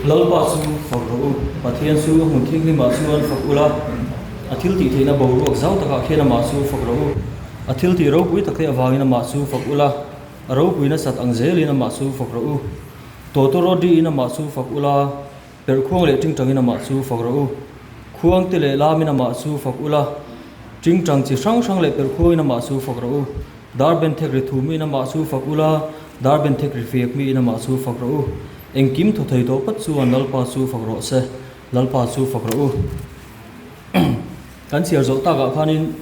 Lalpa chu fak rawh u, Pathian chu hmun thinghlimah chuan fak ula, a thiltihtheihna boruak zau takah khian amah chu fak rawh u. A thiltih ropui takte avangin amah chu fak ula, a ropui nasat ang zelin amah chu fak rawh u. Tawtawrawdiin amah chu fak ula, perhkhuang leh tingtangin amah chu fak rawh u. Khuangte leh lamin amah chu fak ula, tingtang chi hrang hrang leh perhkhuangin amah chu fak rawh u. Dar benthek ri thu miin amah chu fak ula, dar benthek ri fiak miin amah chu fak rawh u. Engkim thaw thei tawh phawt chuan Lalpa chu fak rawh se, Lalpa chu fak rawh u. Kan chhiar zawh takah khanin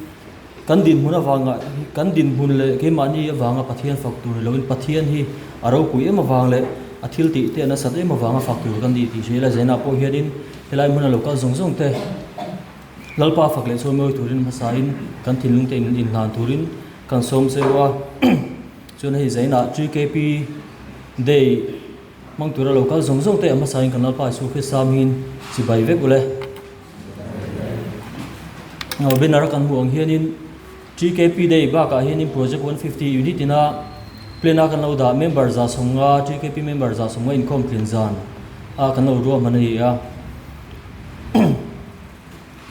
kan dinhmun avanga kan dinhmun leh keimahni avanga Pathian fak tur ni loin Pathian hi a ropui em avang leh a thil tih te a nasat em avanga fak tur kan ni tih hria ila Zaina pawh hianin helai hmuna lo kal zawng zawng te Lalpa fak leh chuan mawi turin hmasain kan thinlung te in inhlan turin kan sawm cheu a. Chuan hei Zaina GKP Day hmang tura lo kal zawng zawng te a hmasain kan Lalpa Isua Krista hmingin chibai vek ule. Banner a kan hmuh ang hianin GKP Day bakah hianin Project 150 unit ina plan a kan lo dah member 150 GKP member 150 inkhawm tlin zan a kan lo ruahman a ni a.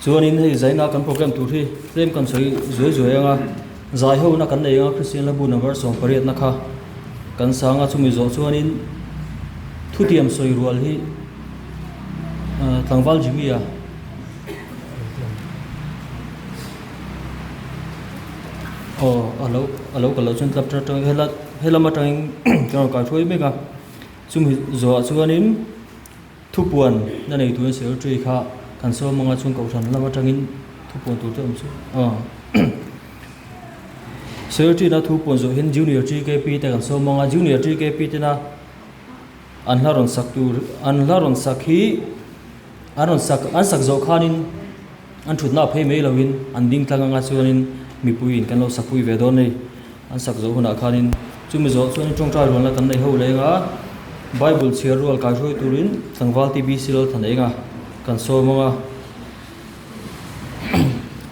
Chuanin hei zaina kan program tur hi tlem kan sawi zuai zuai ang a, zai hona kan nei ang a Kristian Hlabu number 18 na kha kan sang a chumi zawh chuanin thutiam sawi rual hi Tlangval Jimmy a aw a lo a lo kal loh chuan tlap atang hela helam atangin kan rawn kai hruai mek a chumi zawhah chuanin thupuan na nei turin secretary kha kan sawm anga chuan kohhran lam atangin thupuan tur te awm chu aw secretary na thupuan zawh hian junior TKP te kan sawm anga junior TKP tena An hla rawn sak tur an hla rawn sak hi an rawn sak an sak zawh khanin an thutna a phei mai loin an ding tlang anga chuanin mipuiin kan lo sak pui ve dawn a ni. An sak zawh hunah khanin chumi zawh chuanin tawngtai rualna kan nei ho leng a, Bible chhiar rual kai hruai turin tlangval TBC Lalthan enga kan sawm ang a.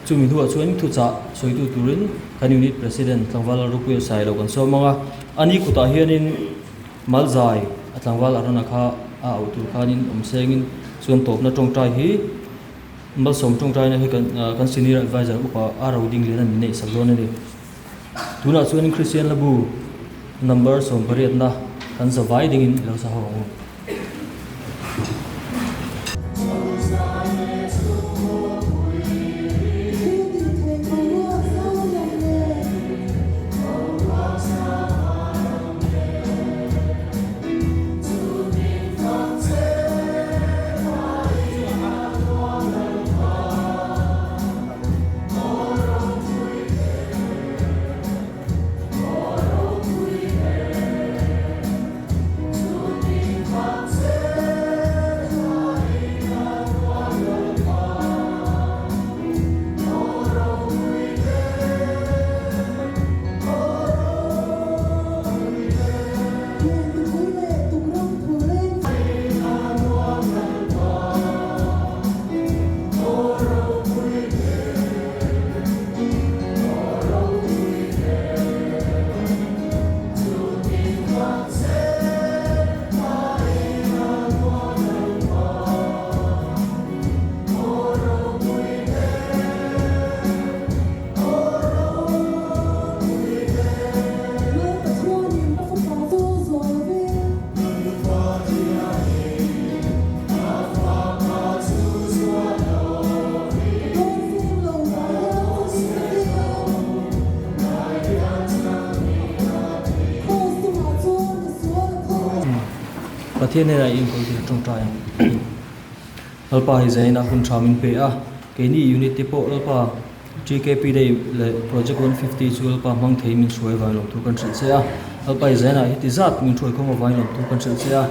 Chumi hnuah chuan thuchah sawitu turin kan unit president tlangval Lalrupuia Sailo kan sawm ang a, ani kutah hianin Malzai a tlangval Arona kha a auh tur khanin awm sengin chuan tawpna tawngtai hi Malsawm tawngtaina hi kan kan senior adviser upa a ro ding lian a min neih sak dawn a ni. Tunah chuanin Kristian Hlabu number 18 na kan zavai dingin i lo sa ho ang u. Pathian hnenah i enkawl tur tawngtai ang. Lalpa hi zaina hun tha min pe a, keini unit te pawh Lalpa TKP Day leh Project 150 chu Lalpa hmang thei min hruai avangin lawmthu kan hrilh che a, Lalpa i zainah heti zat min hruai khawm avangin lawmthu kan hrilh che a,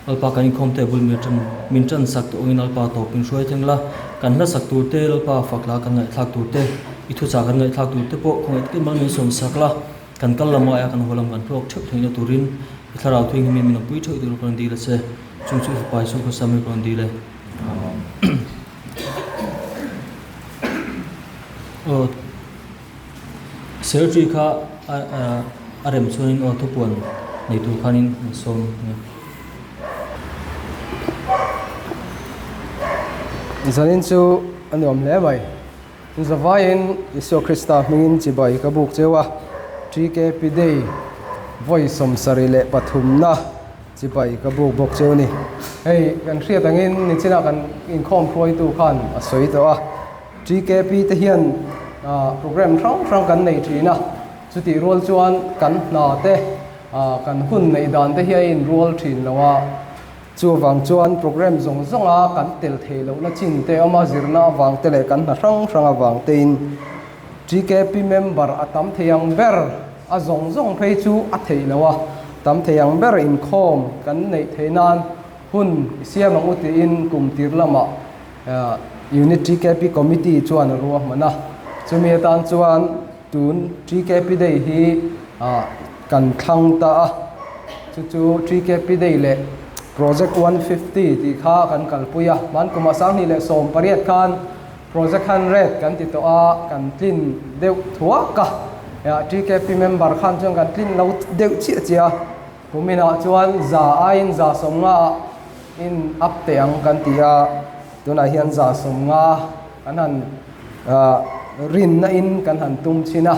Lalpa kan inkhawm te bul min tan min tan sak tawh angin Lalpa tawp min hruai thleng la, kan hla sak tur te Lalpa fak la kan ngaihthlak tur te, i thuchah kan ngaihthlak tur te pawh khawngaih takin mal min sawm sak la, kan kal lam aia kan haw lam kan hlawk theuh theihna turin i thlarau thui hi min awmpui theuh tur ka rawn dil a che, chung chu i fapa Isua Krista hming ka rawn dil e. Amen. Aw secretary kha a rem chuanin aw thupuan nei tur khanin an sawm a ni. Zanin chu a nuam hle mai. Zavaiin Isua Krista hmingin chibai ka buk cheu a, TKP Day vawi 73na chibai ka buk bawk cheu a ni. Hei kan hriat angin nichina kan inkhawm hruaitu khan a sawi tawh a, TKP te hian program hrang hrang kan nei thin a, chutih rual chuan kan hna te kan hun neih dan te hi a inrual thin lo a. Chuvang chuan program zawng zawnga kan tel thei lohna chin te awm a, zirna avang te leh kan hna hrang hrang avang tein TKP member a tam thei ang ber, a zawng zawng phei chu a theih loh a, tam thei ang ber inkhawm kan neih theih nan hun i siam ang u tiin kum tir lamah Unit TKP Committee chuan a ruahman a. Chumi atan chuan tun TKP Day hi kan thlang ta a, chu chu TKP Day leh Project 150 tih kha kan kalpui a. Hman kumah 2018 khan Project 100 kan ti tawh a, kan tlin deuh thuak a. TKP member khan chuan kan tlin lo deuh chiah chiah a. Kuminah chuan za aiin 150 ah in up teh ang kan ti a, tunah hian 150 kan han rinna in kan han tum chhin a.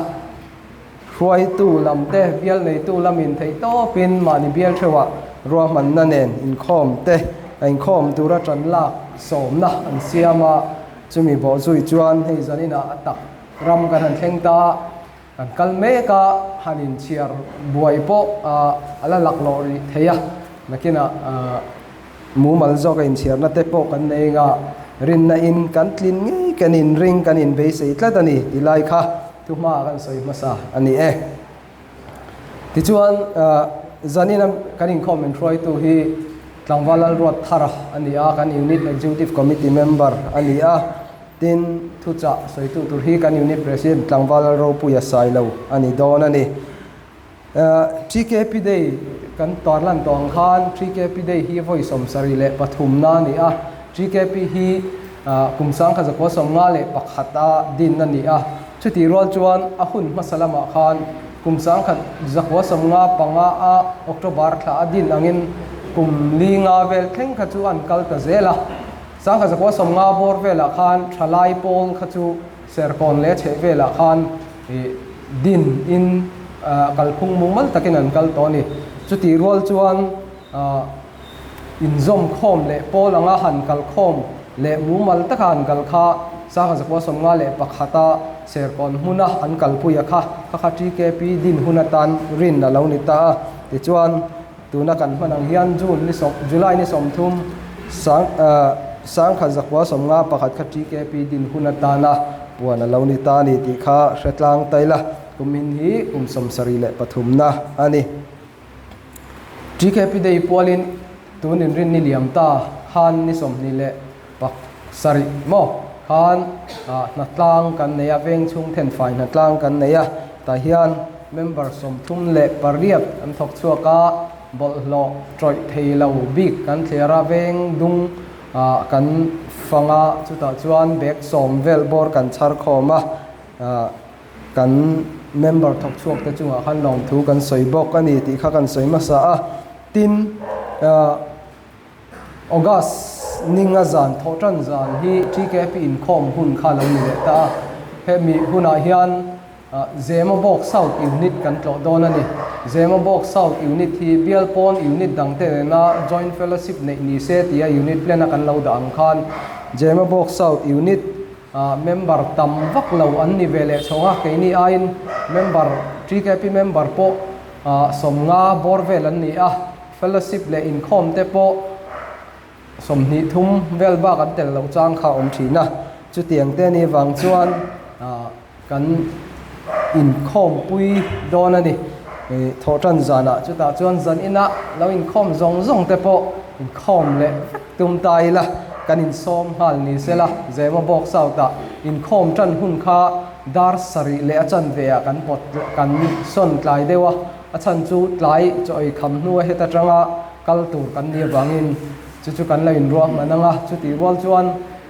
Hruaitu lam te, bial neitu lamin theih tawpin mahni bial theuhah ruahmanna nen inkhawm te a inkhawm tura tan lak sawmna an siam a, chumi bawhzui chuan hei zaninah a tak ram kan han thleng ta a. Kan kal mek a, han inchhiar buai pawh a la laklawh rih thei a, nakinah mumal zawka inchhiarna te pawh kan nei anga rinna in kan tlin ngei kan inring kan inbeisei tlat a ni tih lai kha thuhma kan sawi hmasa a ni e. Tichuan zanina kan inkhawm min hruaitu hi Tlangval Lalruatthara a ni a, kan Unit Executive Committee member a ni a. Tin, thuchah sawitu tur hi kan Unit President Tlangval Ropuia Sailo a ni dawn a ni. TKP Day kan tarlan tawh ang khan TKP Day hi vawi 73 na a ni a. TKP hi kum 1951 a din a ni a. Chutih rual chuan a hun hmasa lamah khan kum 1955 a October thla a din angin kum li nga vel thleng kha chu an kal ta zel a. 1950 bawr velah khan thalai pawl kha chu Serkawn leh chheh velah khan din in kalphung mumal takin an kal tawh a ni. Chutih rual chuan inzawm khawm leh pawl anga han kal khawm leh mumal taka han kal kha 1951 a Serkawn hmuna an kalpui a kha kha kha TKP din hun atan rin a lo ni ta a. Tichuan. Tuna kan hman ang hian June ni sawm, July ni 30, sang 1951 kha TKP din hun atana puan a lo ni ta a ni tih kha hre tlang ta ila, kumin hi kum 73 na a ni. TKP Day pualin tun inrin ni liam ta khan ni 27 maw khan hnatlang kan nei a, veng chhung thenfai hnatlang kan nei a, tah hian Member 38 an thawk chhuak a, bawlhhlawh tawih thei lo bik kan thliar a, veng dung kan fang a, chutah chuan bag sawm vel bawr kan chhar khawm a, kan member thawk chhuak te chungah khan lawmthu kan sawi bawk a ni tih kha kan sawi hmasa a, tin August ninga zan thawh tan zan hi TKP inkhawm hun kha lo ni leh ta a, hemi hunah hian Zemabawk South Unit kan tlawh dawn a ni. Zemabawk South Unit hi bial pawn unit dangte nena Joint Fellowship neih ni se tia unit plan a kan lo dah ang khan Zemabawk South Unit member tam vak lo an ni ve leh chhawng a, keini aiin member TKP member pawh 50 bawr vel an ni a, Fellowship leh inkhawm te pawh 23 vel bak an tel loh chang kha a awm thin a, chutiang te ni vang chuan kan inkhawmpui dawn a ni. Thawhtan zanah chutah chuan zan inah lo inkhawm zawng zawng te pawh inkhawm leh vek tum ta ila kan insawm nghal ni sela, Zemabawk South ah inkhawm tan hun kha dar sarih leh a chanve ah kan pawt kan sawn tlai deuh a. A chhan chu tlai chaw ei kham hnua heta tanga kal tur kan nih avangin chu chu kan lo inruahman ang a. Chutih rual chuan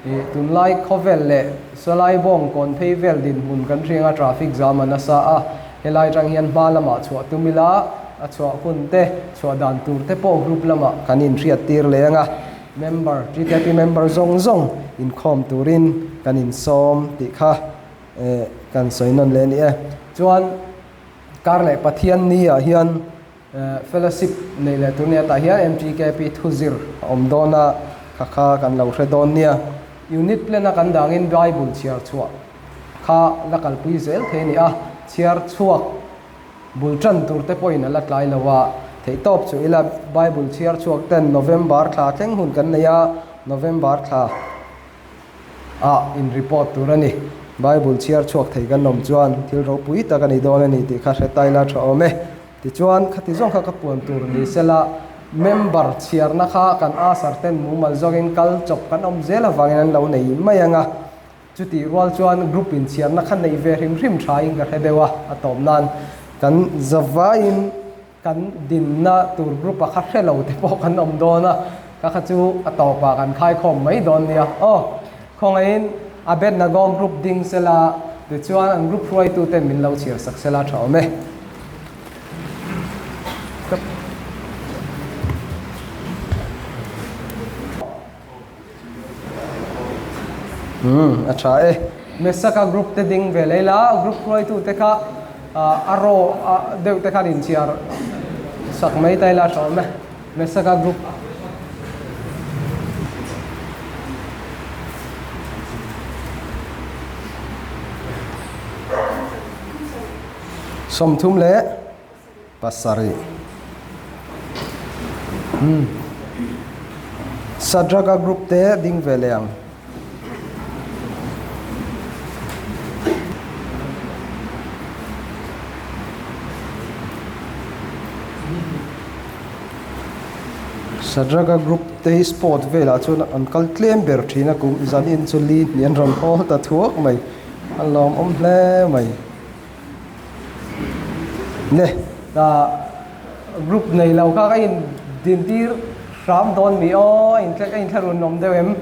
ih tunlai khawvel leh sawlai bawng kawn phei vel dinhmun kan hriang a, traffic jam a nasa a, helai atang hian hma lamah chhuah tum ila a chhuah hun te, chhuah dan tur te pawh group lamah kan inhriat tir leh ang a. Member, TKP member zawng zawng inkhawm turin kan insawm tih kha kan sawi nawn leh a ni e. Chuan kar leh Pathian ni ah hian Fellowship neih leh tur nia tah hian MTKP thuzir a awm dawn a, kha kha kan lo hre dawn nia. Unit plan a kan dangin Bible chhiar chhuah kha la kalpui zel thei a ni a, chhiar chhuak bul tan tur te pawhin a la tlai lo a, theihtawp chu ila Bible chhiar chhuak ten November thla thleng hun kan nei a, November thla. ah in report tur a ni. Bible chhiar chhuak thei kan awm chuan thil ropui tak a ni dawn a ni tih kha hre ta ila tha awm e. Tichuan khati zawng kha ka puan tur ni sela member chhiarna kha kan asar ten mumal zawngin kal chawp kan awm zel avangin an lo nei mai ang a. Chutih rual chuan group in chhiarna kha neih ve hrim hrim tha in ka hre deuh a, a tawp nan kan zavaiin Kan dinna tur group a kha hre lo te pawh kan awm dawn a, ka kha chu a tawpah kan khaikhawm mai dawn nia. Aw, khawngaihin Abednego group ding sela, tichuan an group hruaitu ten min lo chhiar sak sela tha awm e. Umm a tha e. Mesaka group te ding ve lei la, group hruaitu te kha a raw deuh te khan inchhiar sak mai ta ila tha awm e. Mesaka group. 36 leh pasarih. Umm. Sadraka group te ding ve leh ang. Sadraka group te hi sport velah chuan an kal tlem ber thin a kum zanin chu li hnih an rawn hawl ta thuak mai. A lawmawm hle mai. Ne ah group nei lo kha ka in din tir hram dawn mi aw a in a in thlarun awm deuh em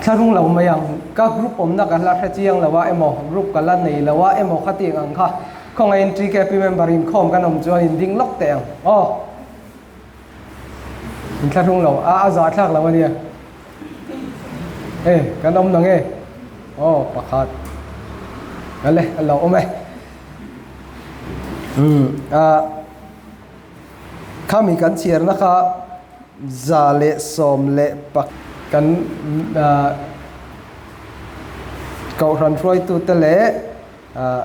thlarung lo mai ang ka group awmna ka la hre chiang lo a emaw group ka la nei lo a emaw khatiang ang kha khawngaihin TKP member inkhawm kan awm chuan in ding lawk teh ang aw in thlarung lo a a zahthlak lo ania. E kan awm nang e aw pakhat ale a lo awm e umm a khami kan chhiarna kha za leh sawm leh pak kan ah kohhran hruaitute leh ah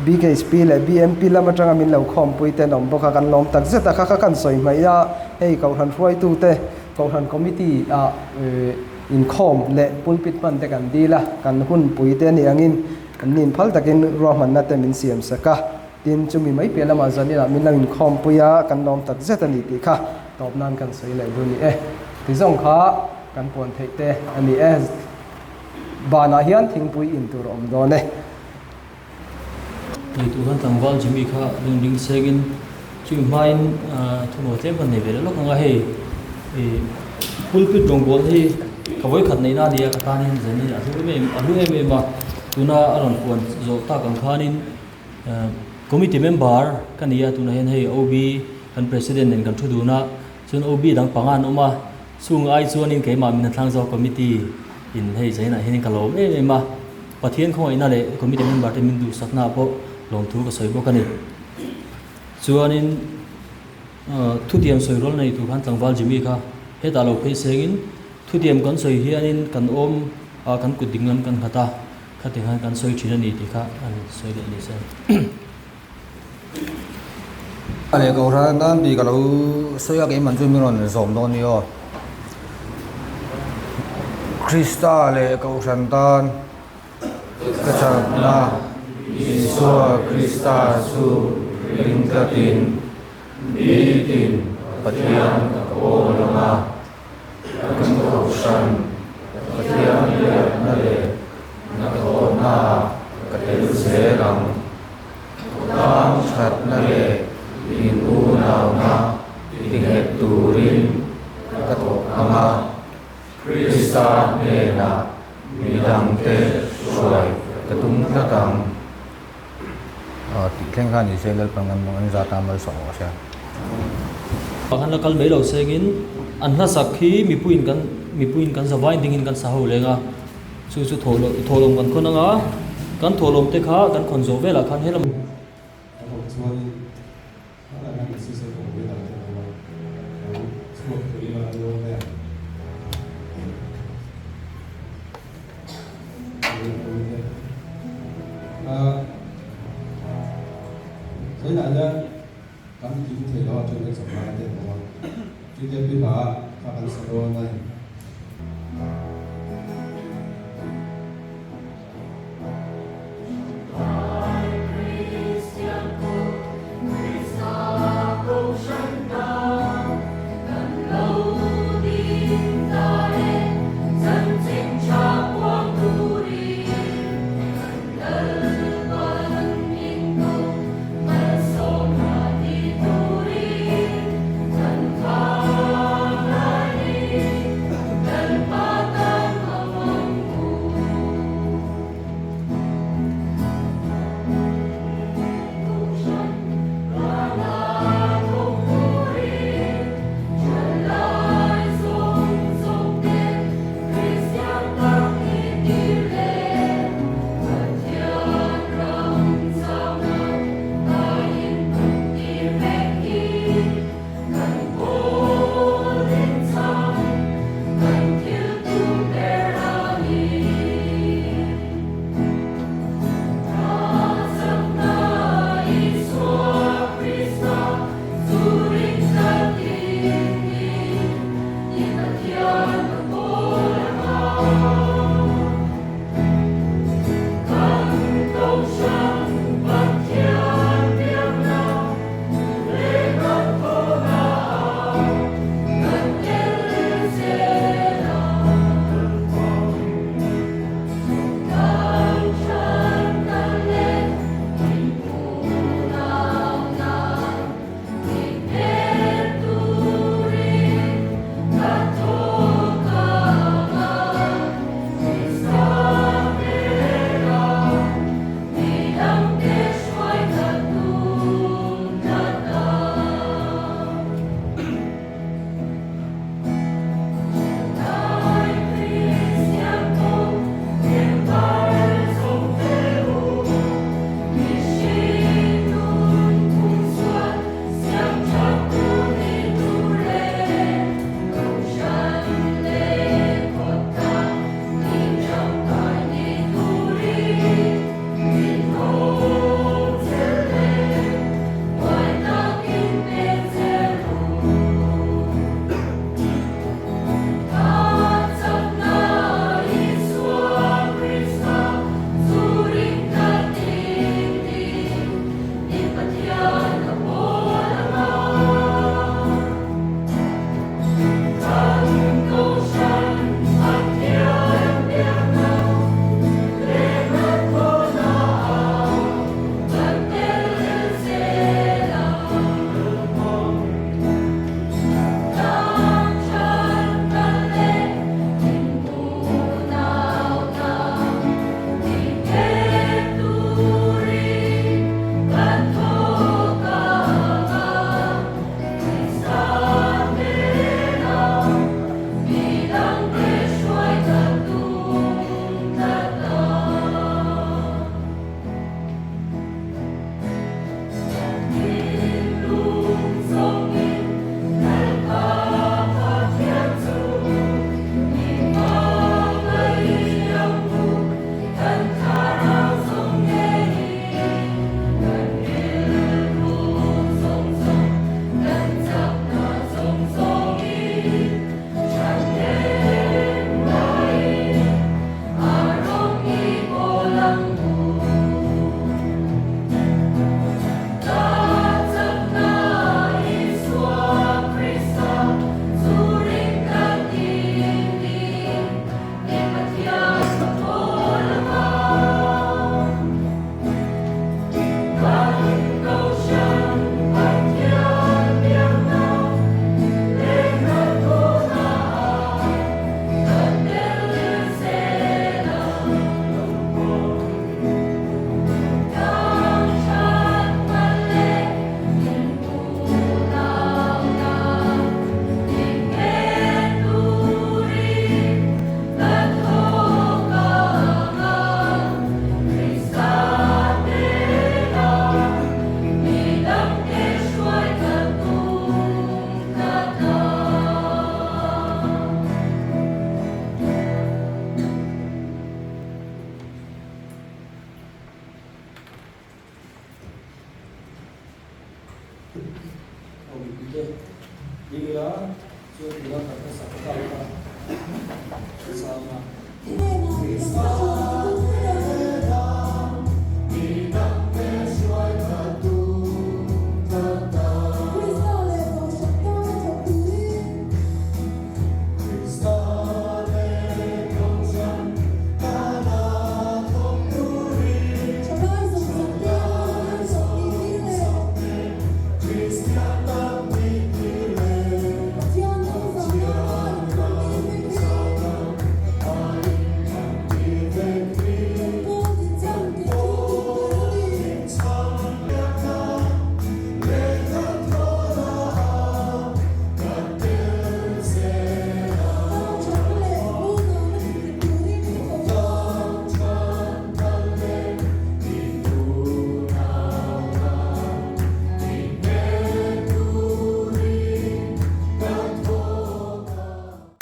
BKHP leh BMP lam atanga min lo khawmpui te an awm bawk a kan lawm tak zet a kha kha kan sawi hmaih a hei kohhran hruaitute kohhran committee ah eh inkhawm leh pulpit hman te kan dil a kan hunpui te anih angin an nin phal takin ruahmanna te min siam sak a tin chumi mai piah lamah zaninah min lo inkhawmpui a kan lawm tak zet a ni tih kha tawp nan kan sawi leh duh a ni e ti zawng kha kan puan theih te a ni e. Banah hian thingpui in tur a awm dawn e. Ngeitu khan tlangval Jimmy kha ring ring sengin chumi hmain thuhmawh tlem kan nei ve leh lawk ang a, hei ih pulpit rawngbâwl hi ka vawikhat neihna a ni a, ka tan hian zan hi a hlu em em a hlu em em a, tuna a rawn puan zawh tak ang khanin committee member ka ni a, tunah hian hei OB kan president nen kan thu dun a, chuan OB dang panga an awm a. Chung ai chuanin keimah min thlang zawk committee in hei zainah hianin ka lawm em em a, Pathian khawngaihna leh committee member te min duhsakna ah pawh lawmthu ka sawi bawk a ni. Chuanin thutiam sawi rual nei tur khan tlangval Jimmy kha hetah lo phei sengin thutiam kan sawi hianin kan awm a kan kut ding lam kan nghat a, khatiang khan kan sawi thin a ni tih kha an sawi leh ni se. A leh kohhran tan tih ka lo sawi a keimah chu min rawn zawm dawn ni aw. Krista leh kohhran tan ka chakna Isua Krista chu ring tlatin nitin Pathian ka pawl ang a, kan kohhran Pathian biakna leh hnathawhnaah ka tel zel ang. Khawtlang thatna leh in unauna tinghet turin ka thawk ang a, Krista hnenah midangte hruai ka tum tlat ang. Tih thleng kha ni se Lalpan kan zata malsawm awh a hria. Ah khan la kal mai lo sengin an hlasak hi mipuiin kan mipuiin kan za vain dingin kan sa ho leng a, chu chu thawhlawm thawhlawm kan khawn anga kan thawhlawm te kha kan khawn zawh velah khan helam. A bawk chuanin hmanah hian Moses-a kawng velah te an awm a, lo chhuak thei ila an lawm e. Zainah hian kan kim thei lo a then kan sawm lai te an awm a, TKP hla kha kan sa dawn a ni. Aw mipui te ding ila chuan tuna kan hla sak ta kha kan sa ang a.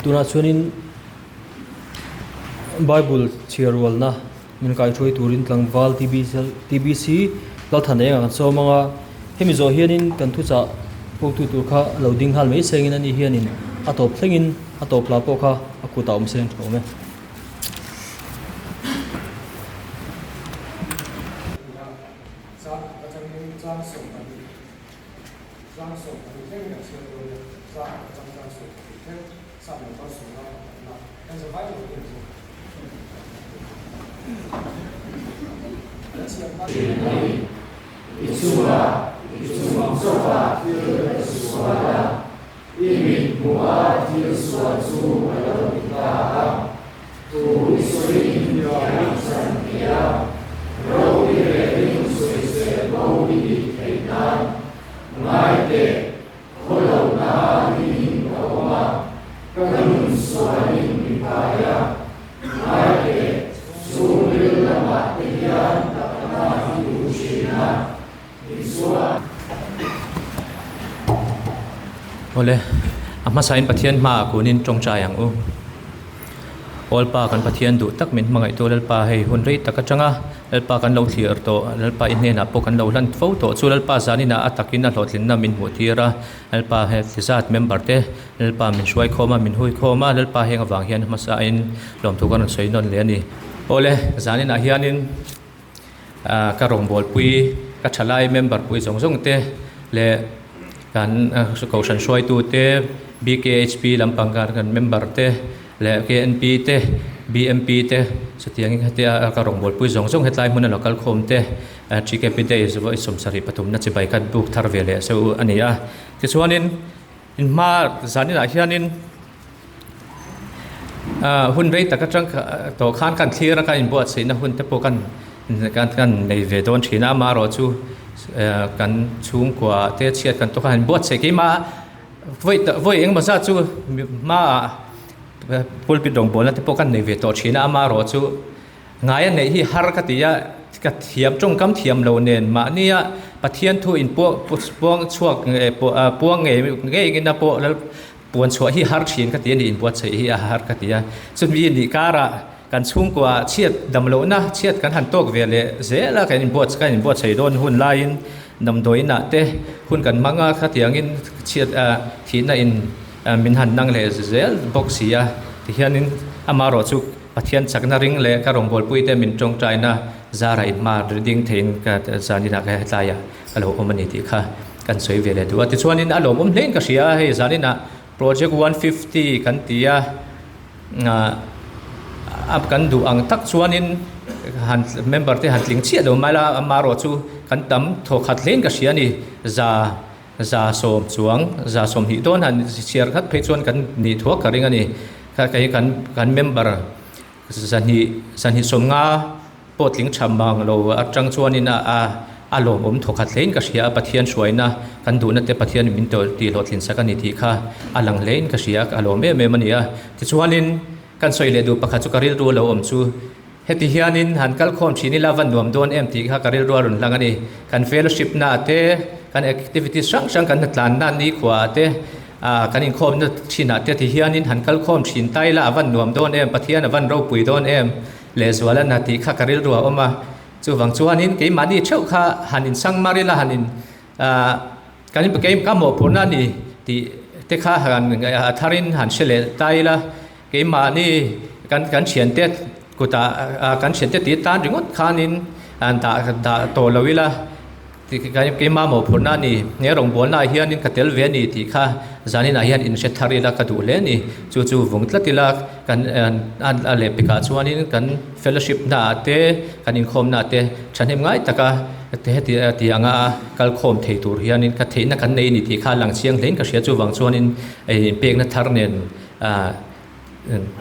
Tunah chuanin Bible chhiar rualna min kaihruai turin tlangval TBC Lalthaneng an sawm ang a, hemi zawh hianin kan thuchah pawktu tur kha a lo ding nghal mai sengin ani hianin a tawp thlengin a tawp hla pawh kha a kutah awm seng tha awm e. I chungah, i chungah chauha thil ka sual a, i mit hmuha thil sual chu a lo ti ta a. Thu i sawiin thiam i chan thei a, ro i relin sawisel bo i nih theih nan ngai teh. Khawlohna ringin ka awm a, ka nun sualin mi kai a, ngai teh, chhungril lamah te hian takna i duh thin a, tichuan. Awle, a hmasain Pathian hmaah kunin tawngtai ang u. Awlpa kan Pathian duh tak min hmangaihtu Lalpa hei hun rei tak atanga Lalpa kan lo thlir tawh Lalpa i hnenah pawh kan lo hlan fo tawh chu Lalpa zaninah a takin a hlawhtlinna min hmuh tir a Lalpa he tizat member te Lalpa min hruai khawm a min hui khawm a Lalpa heng avang hian hmasa in lawmthu kan rawn sawi nawn leh a ni. Awle zaninah hianin ah ka rawngbawlpui ka thalai member pui zawng zawng te leh kan kohhran hruaitu te BKHP lampang kan member te leh KNP te BMP te chutiangin hetia ka rawngbawlpui zawng zawng hetlai hmuna lo kal khawm te TKP day vawi sawmsarih pathumna chibai khat buk thar ve leh se u a ni a tichuanin inhma zaninah hianin ah hun rei tak atang tawh khan kan thlir a kan inbuatsaihna hun te pawh kan kan nei ve dawn thin a amaherawhchu kan chhungkua te chhiat kan tawk a han buatsaih keimah vawi vawi engemaw zat chu hmaah pulpit rawngbawlna te pawh kan nei ve tawh thin a amaherawhchu ngai a neih hi har ka ti a ka thiam tawngkam thiam lo nen mahnia Pathian thu inpuah puang chhuak puang ngei ngei ngei na pawh lal Puan chhuah hi har thin ka ti a ni, inbuatsaih hi a har ka ti a. Chumi nih karah kan chhungkua chhiat dam lohna chhiat kan han tawk ve leh zel a, kan inbuat kan inbuatsaih dawn hun laiin damdawiinah te hun kan hmang a, khatiangin chhiat thihna in min han nang leh zel bawk si a. Tihianin amaherawh chu Pathian chakna ring leh ka rawngbawlpuite min tawngtaina zara inhma ding theiin ka zaninah ka hetlaiah ka lo awm a ni tih kha kan sawi ve leh duh a. Tichuanin a lawmawm hlein ka hria a, hei zaninah project 150 kan ti a, a kan duh ang tak chuanin han member te han tling chiah lo mai la, amaherawh chu kan tam thawkhat hlein ka hria a ni, za za sawm chuang za sawmhnih dawn han chhiar khat phei chuan kan nih thuak ka ring a ni. Kha kei kan kan member zahnih zahnih sawmnga pawh tling tha mang lo atang chuanin a a a lawmawm thawkhat hlein ka hria a Pathian hruaina kan duhna te Pathian min tih hlawhtlin sak a ni tih kha a lang hlein ka hria a lawm em em a ni a tichuanin kan sawi leh duh pakhat chu ka rilru lo awm chu heti hianin han kal khawm thin ila va nuam dawn em tih kha ka rilru a rawn hlang a ni kan fellowship na te kan activities hrang hrang kan hnatlanna nikhua ah te Ah kan inkhawmna thinah te ti hianin han kal khawm thin ta ila a van nuam dawn em, Pathian a van ropui dawn em lehzual a na tih kha ka rilru a awm a. Chuvang chuanin keimahni theuh kha han insang mar ila han in ah Kan kei ka mawhphurhna a ni tih te kha han a tharin han hre leh ta ila, keimahni kan kan thiante kutah kan thiante tih tan ringawt khanin an dah dah tawh lo ila keimah mawhphurhna a ni. He rawngbawlnaah hianin ka tel ve a ni tih kha zaninah hian inhre thar ila ka duh hle a ni. Chu chu vung tlat ila kan a lehpekah chuanin kan fellowship naah te kan inkhawmnaah te thahnem ngai taka heti ti anga kal khawm thei tur hianin ka theihna kan nei a ni tih kha a lang chiang hlein ka hria. Chuvang chuanin inpekna thar nen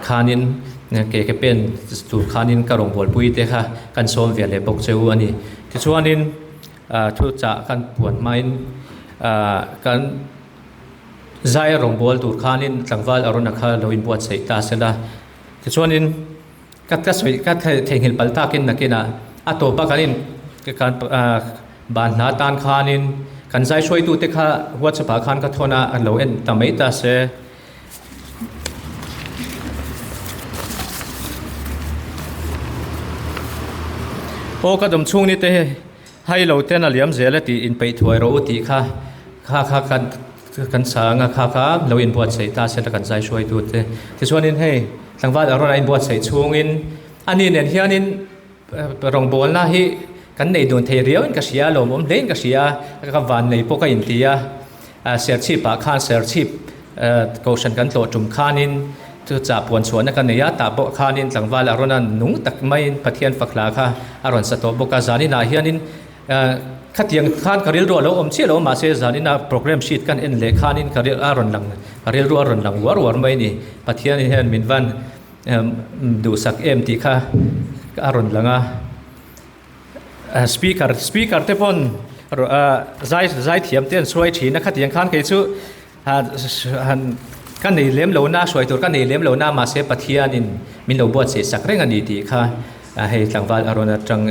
khanin ke ke pen tur khanin ka rawngbawlpui te kha kan sawm ve leh bawk che u a ni. Tichuanin thu chah kan puan hmain kan zai rawngbâwl tur khanin tlangval Arona kha lo inbuatsaih ta sela. Tichuanin Ka ka sawi ka theihnghilh palh takin nakinah a tawpa kan in kan ban hna tan khanin kan zai hruaitute kha WhatsApp ah khan ka thawn a a lo en ta mai ta se. Aw ka dawm chhung ni te hai lo ten a liam zel a tih inpeih thuai rawh u tih kha kha kha kan Kan sang a kha kha lo inbuatsaih ta se la kan zai hruaitute. Tichuanin hei tlangval a rawn a inbuatsaih chhungin ani nen hianin rawngbawlna hi kan nei dun thei riauin ka hria a, lawmawm hlein ka hria a, ka vannei pawh ka inti a. Serchhipah khan Serchhip kohhran kan tlawh tum khanin chu chah puan chhuahna ka nei a, tah pawh khanin tlangval a rawn a nung tak maiin Pathian fak hla kha a rawn sa tawh bawk a. Zaninah hianin Khatiang khan ka rilru a lo awm chiah lo mahse zanina program sheet kan en leh khanin ka a rawn lang ka rilru a rawn lang uar uar mai a ni. Pathian hian min van duhsak em tih kha a rawn lang a. Speaker speaker te pawn zai zai thiam te an sawi thin a khatiang khan kei chu Han ka nei lem lo na, hruai tur ka nei lem lo na, mahse Pathianin min lo buatsaih sak reng a ni tih kha hei tlangval a rawn atang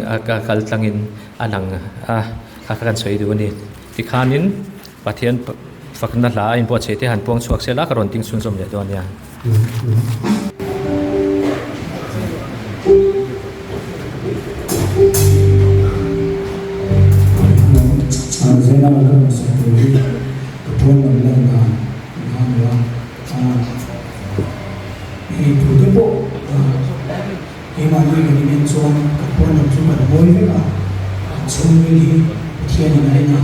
kal tlangin a lang a, kha kha kan sawi duh a ni. Tikhanin Pathian fakna hla a inbuatsaih te han puang chhuak sela ka rawn ding chhunzawm leh dawn a nia. Ka pawn lam lan dan kha a ni a, hei thu te pawh keimahni kan inen chuan kan pawn lam chu kan mawi vek a, kan chhungril hi Pathianin a en a,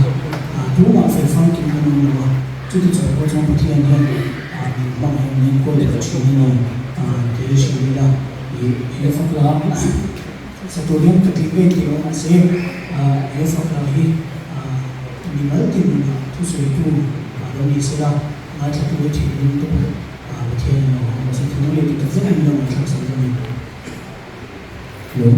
tumah fel famkim kan awm lo a, chuti chung pawh chuan Pathian hian min hmangaih min enkawl leh thin a ni tih hi hrilh ila ih he fakla sa tur hian ka tling ve tih lo mahse he fakla hi Mimal tin nunah thusawitu a lo ni sela, ngaithlatu hi thinlung te pawh Pathian in a awm a, thinlung leh tih tak zet in lo ngaihthlak sak dawn a ni. Hello.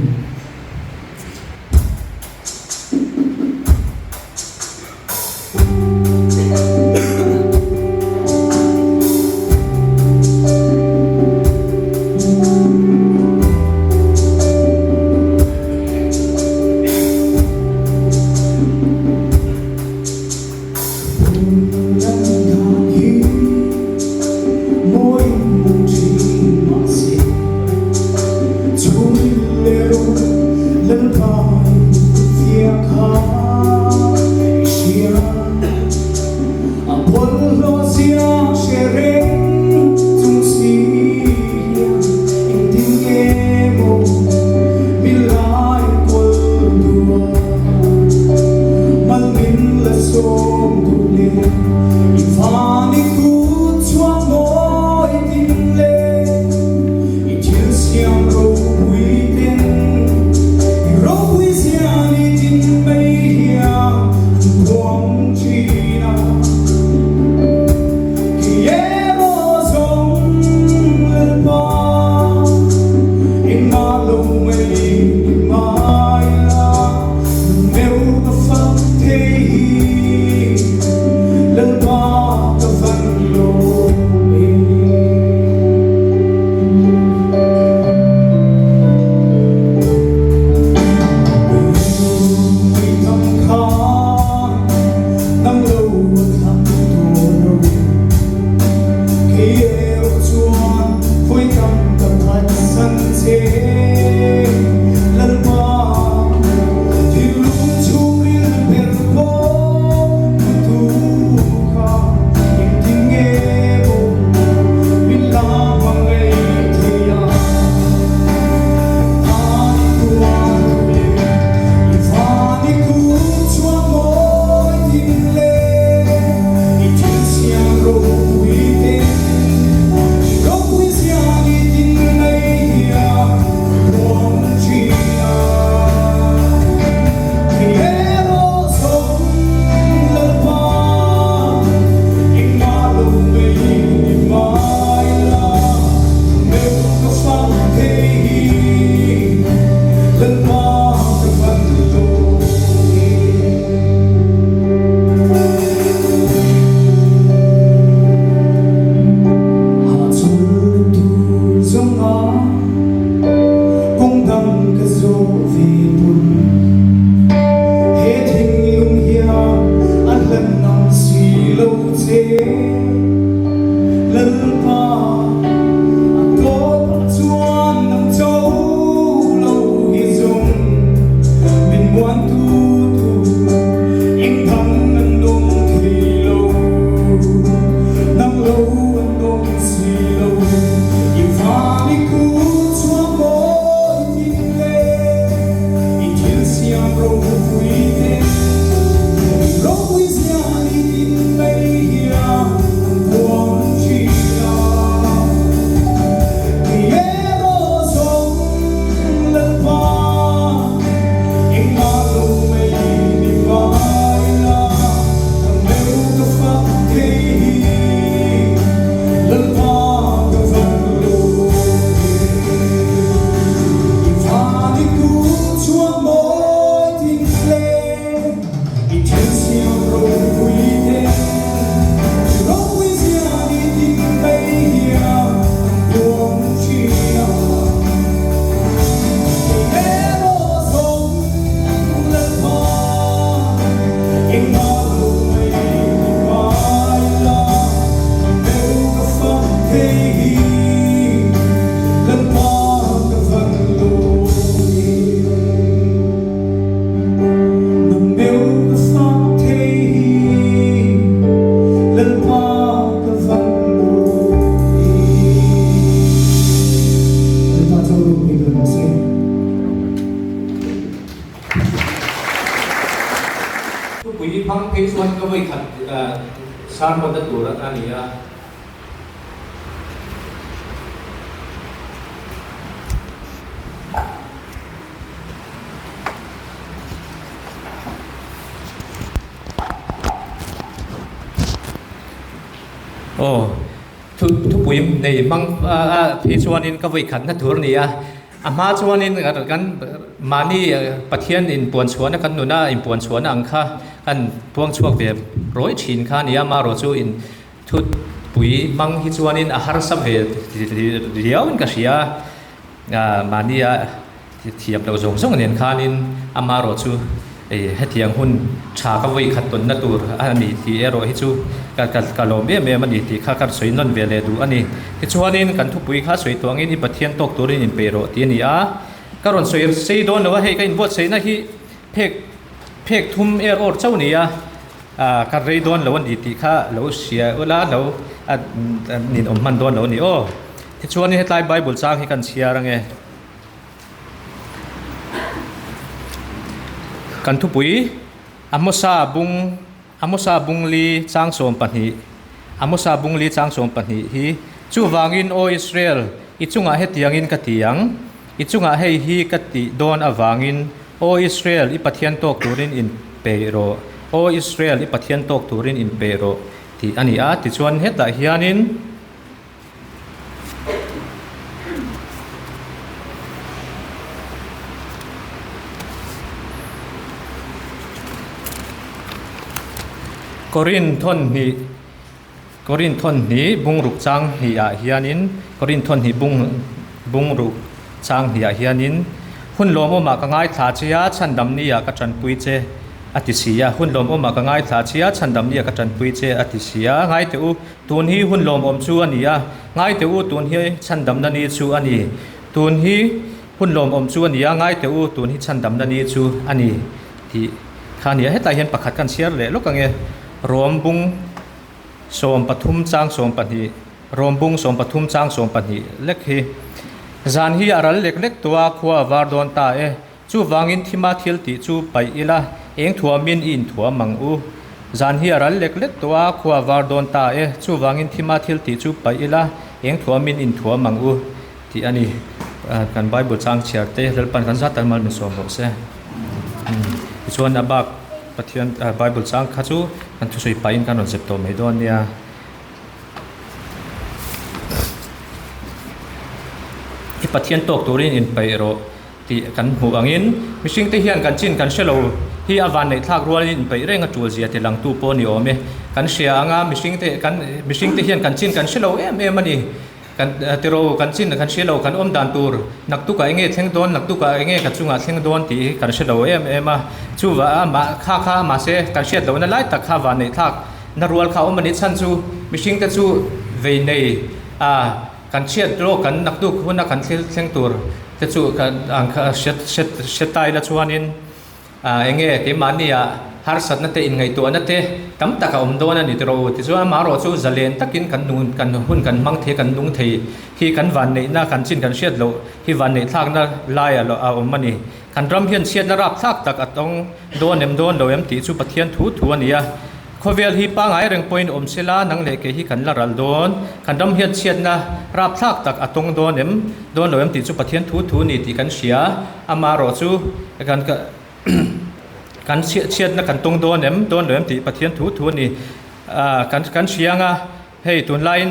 ka vawi khat sermon na tur a ni a. Aw, thu thupui nei hmang a phei chuanin ka vawi khatna tur a ni a, a hma chuanin kan mahni Pathian inpuan chhuahna kan nuna inpuan chhuahna ang kha kan puang chhuak ve rawih thin kha a ni a, amaherawh chu in thupui hmang hi chuanin a harsa ve riauin ka hria a, mahnia Thiam loh zawng zawng nen khanin amaherawh chu hetiang hun tha ka vawi khat tawnna tur a ni tih erawh hi chu ka lawm em em a ni tih kha ka sawi nawn ve leh duh a ni. Tichuanin kan thupui kha sawi tawh angin i Pathian tawk turin inpeih rawh tih a ni a, ka rawn sawi sei dawn lo a, hei ka inbuatsaihna hi phek phek thum er awr chauh a ni a, ka rei dawn lo a ni tih kha lo hria ula lo ninawm hman dawn lo a ni aw. Tichuanin hetlai Bible chang hi kan chhiar ange. Kan thupui Amosa bung Amosa bungli chang 12 Amosa bungli chang 12 hi chuvangin Aw Israel i chungah hetiangin ka ti ang i chungah hei hi ka tih dawn avangin Aw Israel i Pathian tawk turin in peih rawh Aw Israel i Pathian tawk turin in peih rawh tih a ni a tichuan hetah hianin Korin thawn hnih Korin thawn hnih bungruk chang hnih ah hianin Korin thawn hnih bung bungruk chang hnih ah hianin hun lawmawm ah ka ngaithla che a chhandam ni ah ka tanpui che a ti si a hun lawmawm ah ka ngaithla che a chhandam ni ah ka tanpui che a ti si a ngai teh u. Tun hi hun lawmawm chu a ni a, ngai teh u, tun hi chhandamna ni chu a ni. Tun hi hun lawmawm chu a ni a, ngai teh u, tun hi chhandamna ni chu a ni tih kha a ni a. Hetah hian pakhat kan chhiar leh lawk ang e, Rom bung 13 chang 12, Rom bung 13 chang 12 lek hi. Zan hi a ral lek lek tawh a, khua a var dawn ta e. Chuvangin thima thil tih chu paih ila, eng thuamin i inthuam ang u. Zan hi a ral lek lek tawh a, khua a var dawn ta e. Chuvangin thima thil tih chu paih ila, eng thuamin i inthuam ang u tih a ni. Kan Bible chang chhiar te Lalpan kan zat tan mal min sawm rawh se. Tichuan a bak Pathian Bible chang kha chu kan thusawi pahin kan rawn zep tawh mai dawn nia. I Pathian tawk turin inpeih rawh. Tih kan hmuh angin mihringte hian kan chin kan hre lo hi a vanneih thlak rualin inpeih reng a tul zia ti langtu pawh ni awm e. Kan hria anga mihringte kan mihringte hian kan chin kan hre lo em em a ni. Kan tiro kan chin kan hre lo kan awm dan tur naktukah enge thleng dawn naktukah enge ka chungah thleng dawn tih hi kan hre lo em em a. Chuvah a mah kha kha mahse kan hriat lohna lai tak kha vanneih thlak na rual kha awm a ni chhan chu mihringte chu vei nei a Kan chhiat rawh kan naktuk huna kan thil thleng tur te chu kan ang kha hriat hriat hriat ta ila chuanin ah enge keimahni ah harsatna te inngaihtuahna te tam tak a awm dawn a ni tiraw u tichuan amaherawh chu zalen takin kan nun kan hun kan hmang thei kan nung thei hi kan vanneihna kan chin kan hriat loh hi vanneih thlakna lai a awm a ni. Kan ram hian chhiatna rapthlak tak a tawng dawn em dawn lo em tih chu Pathian thu thu a ni a. Khawvel hi pangai reng pawhin awm se la, nang leh kei hi kan la ral dawn. Kan ram hian chhiatna rapthlak tak a tawng dawn em dawn lo em tih chu Pathian thu thu a ni tih kan hria. Amaherawh chu kan kan chhiatna kan tawng dawn em dawn lo em tih Pathian thu thu a ni. Kan kan hria anga hei tunlaiin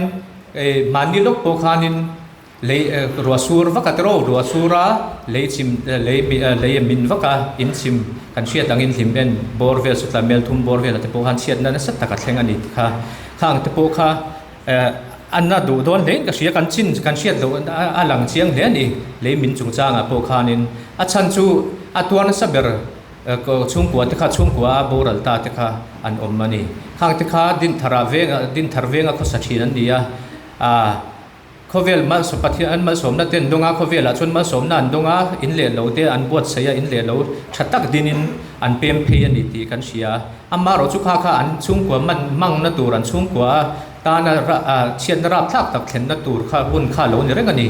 mahni lawk pawh khanin Lei ruah sur vak a tiraw ruah sur a lei chim lei lei a min vak a in chim kan hriat angin hlim en bawr vel sawtla mel thum bawr vel ah te pawh khan chhiatna nasa tak a thleng a ni ti kha khang te pawh kha eh a na duh dawn hle in ka hria kan chin kan hriat loh a lang chiang hle a ni lei min chungchang ah pawh khanin a chhan chu a tuar nasa ber chhungkua te kha chhungkua a boral ta te kha an awm a ni khang te kha dinthar ah veng ah dinthar veng a khawsa thin an ni a ah. Khawvel malsawm Pathian an malsawmna te an dawng a, khawvelah chuan malsawmna an dawng a, in leh lo te an buatsaih a, in leh lo tha tak dinin an pem phei a ni tih kan hria. Amaherawh chu kha kha an chhungkua man mangna tur an chhungkua tana chhiatna rapthlak tak thlenna tur kha hun kha lo ni reng a ni.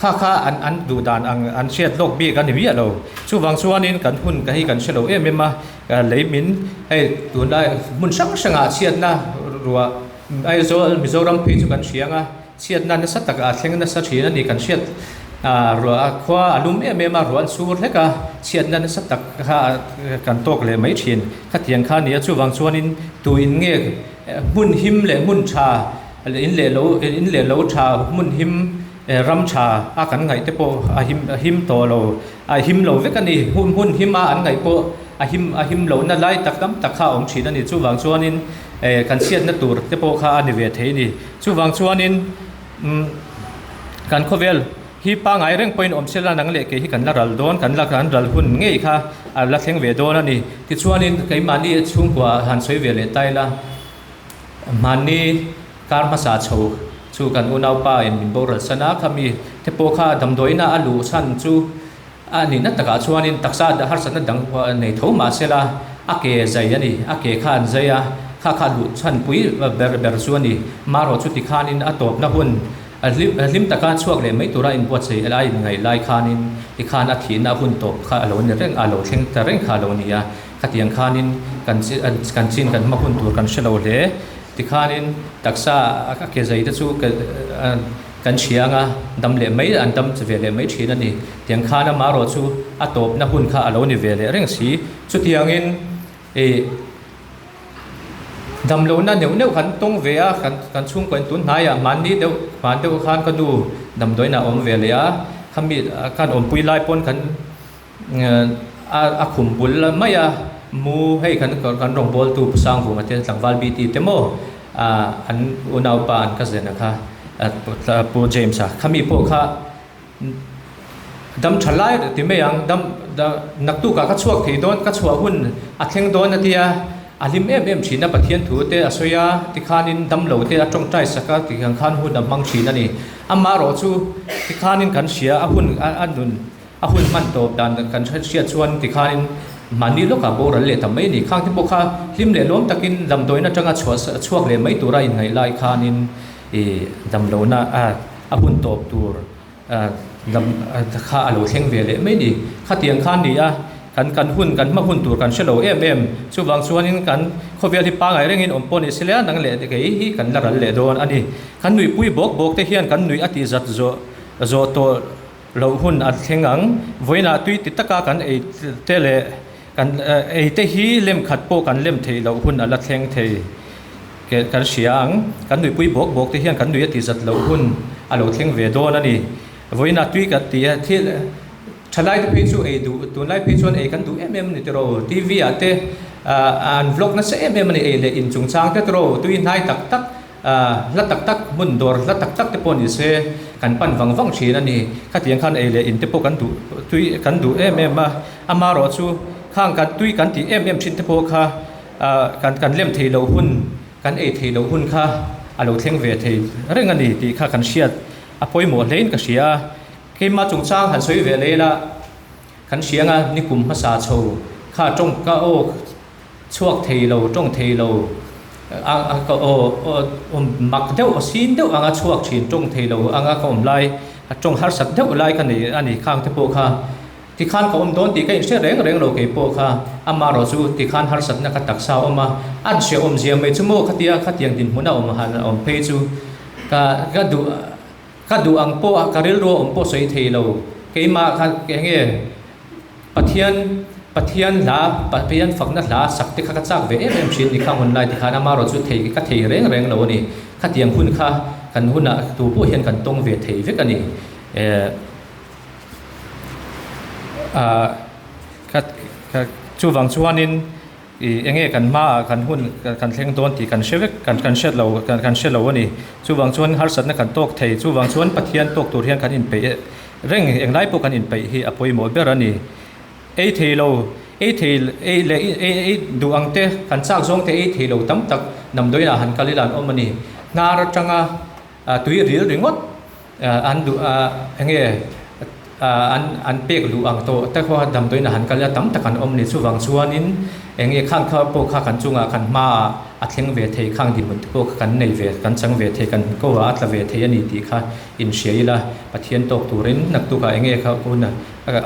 Kha kha an an duh dan ang an hriat lawk bik a ni miah lo. Chuvang chuanin kan hun ka hi kan hre lo em em a, lei min hei tunlai hmun hrang hrangah chhiatna ruah Aizawl Mizoram phei chu kan hria ang a, chhiatna nasa tak a thleng nasa thin a ni kan hriat ruah khua a lum em em a, ruah an sur hlek a, chhiatna nasa tak kha kan tawk leh mai thin. Khatiang kha a ni a, chuvang chuanin tuin nge hmun him leh hmun tha in leh lo in leh lo tha hmun him ram tha a kan ngaih te pawh a him a him tawh lo a him lo vek a ni hun hun him a an ngaih pawh a him a him lohna lai tak tam tak kha a awm thin a ni chuvang chuanin eh kan chhiatna tur te pawh kha a ni ve thei a ni chuvang chuanin umm kan khawvel hi pangai reng pawhin awm sela nang leh kei hi kan la ral dawn kan la kan ral hun ngei kha a la thleng ve dawn a ni tichuanin keimahni chhungkua han sawi ve leh ta ila Mahni kar hmasa chho chu kan unaupa in min boral san a, khami te pawh kha damdawiina a luh chhan chu a nihna takah chuanin taksa harsatna dang nei tho mah sela a ke zai a ni, a ke kha an zai a, kha kha luh chhan pui ber ber chu a ni. Marawh chuti khanin a tawpna hun a hlim taka chhuak leh mai tura inbuatsaih a inngaih lai khanin tikhan a thihna hun tawp kha a lo ni reng a, a lo thleng ta reng kha a lo ni a. Khatiang khanin kan kan chin kan hma hun tur kan hre lo hle. Tikhanin taksa a ke zai te chu kan hria anga dam leh mai an dam ve leh mai thin a ni. Tiang khan amaherawh chu a tawpna hun kha a lo ni ve leh reng si. Chutiangin ih dam lohna neuh neuh kan tawng ve a, kan kan chhungkaw in tun hnaiah hmanni deuh hman deuh khan ka nu damdawiin a awm ve leh a, khami khan awmpui lai pawn kan a khum bul mai a mu hei kan kan rawngbawltu Pu Sangvunga te tlangval BT te maw ah an unaupa an ka zena kha Pu James a khami pawh kha dam tha lai ti mai ang dam naktukah ka chhuak thei dawn ka chhuah hun a thleng dawn a tia a hlim em em thin a Pathian thu te a sawi a tikhanin damlo te a tawngtai sak a tiang khan hun a hmang thin a ni amaherawh chu tikhanin kan hria a hun a nun A hun hman tawp dan kan hriat chuan tikhanin mahni lawkah boral leh ta mai a ni. Khang te pawh kha hlim leh lawm takin damdawiin atanga chhuah chhuak leh mai tura inngaih lai khanin ih damlohna a hun tawp tur dam kha a lo thleng ve leh mai a ni. Khatiang khan ni a, kan kan hun kan hma hun tur kan hre lo em em. Chuvang chuanin kan khawvel hi pangai rengin awm pawh ni se le a, nang leh kei hi kan la ral leh dawn a ni. Kan nuihpui bawk bawk te hian kan nuih a tih zat zawh zawh tawh. Loh hun a thleng ang. Vawiinah tui ti taka kan ei te leh kan ei te hi lem khat pawh kan lem theih loh hun a la thleng thei kan hria ang. Kan nuihpui bawk bawk te hian kan nui a ti zat loh hun a lo thleng ve dawn a ni. Vawiinah tui kan ti a, thil thalai te phei chu ei duh, tunlai phei chuan ei kan duh em em a ni tiraw. TV ah te an vlog nasa em em a ni ei leh inchungchang te tiraw tui hnai tak tak. Hla tak tak, hmun dawr hla tak tak te pawh ni se kan pan vang vang thin a ni. Khatiang khan ei leh in te pawh kan duh tui kan duh em em a, amaherawh chu khang kan tui kan tih em em thin te pawh kha kan kan lem thei loh hun, kan ei thei loh hun kha a lo thleng ve thei reng a ni tih kha kan hriat a pawimawh hlein ka hria a. Keimah chungchang han sawi ve leh ila kan hria anga nikum hmasa chho kha tawngka aw Chhuak thei lo, tawng thei lo, a ka aw awm mak deuh, aw sin deuh anga chhuak thin, tawng thei lo anga ka awm lai, tawng harsat deuh lai ka nei a ni khang te pawh kha tikhan ka awm dawn tih ka inhre reng reng lo kei pawh kha amaherawh chu tikhan harsatna ka taksa a awm a, an hrehawm zia mai chu maw khatia khatiang dinhmun a awm han awm phei chu ka ka duh ka duh ang pawh a ka rilru a awm pawh sawi thei lo keimah kha eng nge Pathian Pathian hla Pathian fakna hla sak te kha ka chak ve em em thin ni kha hun lai tikhan amaherawh chu thei ka thei reng reng lo a ni. Khatiang hun kha kan hunah tu pawh hian kan tawng ve thei vek a ni. Eh ah ka ka chuvang chuanin ih eng nge kan hmaah kan hun kan thleng dawn tih kan hre vek kan kan hre lo kan hre lo a ni. Chuvang chuan harsatna kan tawk thei chuvang chuan Pathian tawk tur hian kan inpeih Reng englai pawh kan inpeih hi a pawimawh ber a ni. Ei thei lo, ei thei ei leh ei ei duh ang te, kan chak zawng te ei thei lo tam tak damdawiinah han kal ila an awm a ni. Hnar atanga tui ril ringawt an duh eng nge An an pek luh ang tawh te khaw damdawiin a han kal a, tam tak an awm a ni. Chuvang chuanin eng nge khang kha pawh kha kan chungah kan hmaah a thleng ve thei, khang dinhmun te pawh kha kan nei ve, kan chang ve thei, kan ko ah a tla ve thei a ni tih kha inhria ila Pathian tawk turin naktukah eng nge kha hun a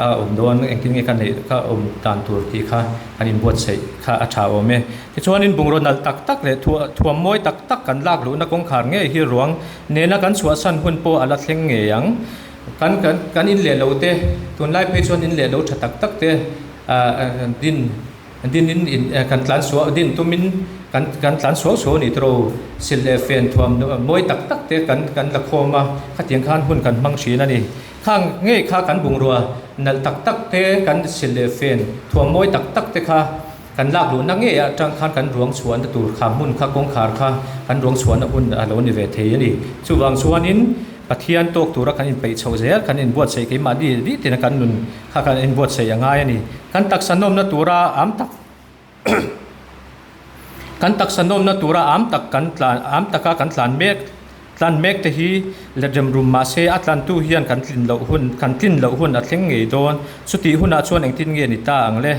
a awm dawn, engtin nge ka neih ka awm dan tur tih kha kan inbuatsaih kha a tha awm e. Tichuanin bungraw nalh tak tak leh thuam mawi tak tak kan lak luhna kawngkhar ngei hi ruang nena kan chhuahsan hun pawh a la thleng ngei ang. Kan kan kan in leh lo te, tunlai phei chuan in leh lo tha tak tak te ah din din in in kan tlan suah din tumin kan kan tlan suau suau a ni tawh o. Silh leh fen thuam mawi tak tak te kan kan la khawm a, khatiang khan hun kan hmang thin a ni. Khang ngei kha kan bungrua nalh tak tak te kan silh leh fen thuam mawi tak tak te kha kan lak luhna ngei atang khan kan ruang chhuahna tur kha hmun kha kawngkhar kha kan ruang chhuahna hun a lo ni ve thei a ni. Chuvang chuanin Pathian tawk tura kan inpeih chhoh zel kan inbuatsaih keimahni dih tina kan nun kha kan inbuatsaih a ngai a ni. Kan taksa nawmna tura am tak Kan taksa nawmna tura am tak kan tlan am taka kan tlan mek tlan mek te hi let rem rum mah se a tlantu hian kan tlin loh hun kan tlin loh hun a thleng ngei dawn. Chutih hunah chuan engtin nge ni ta ang le?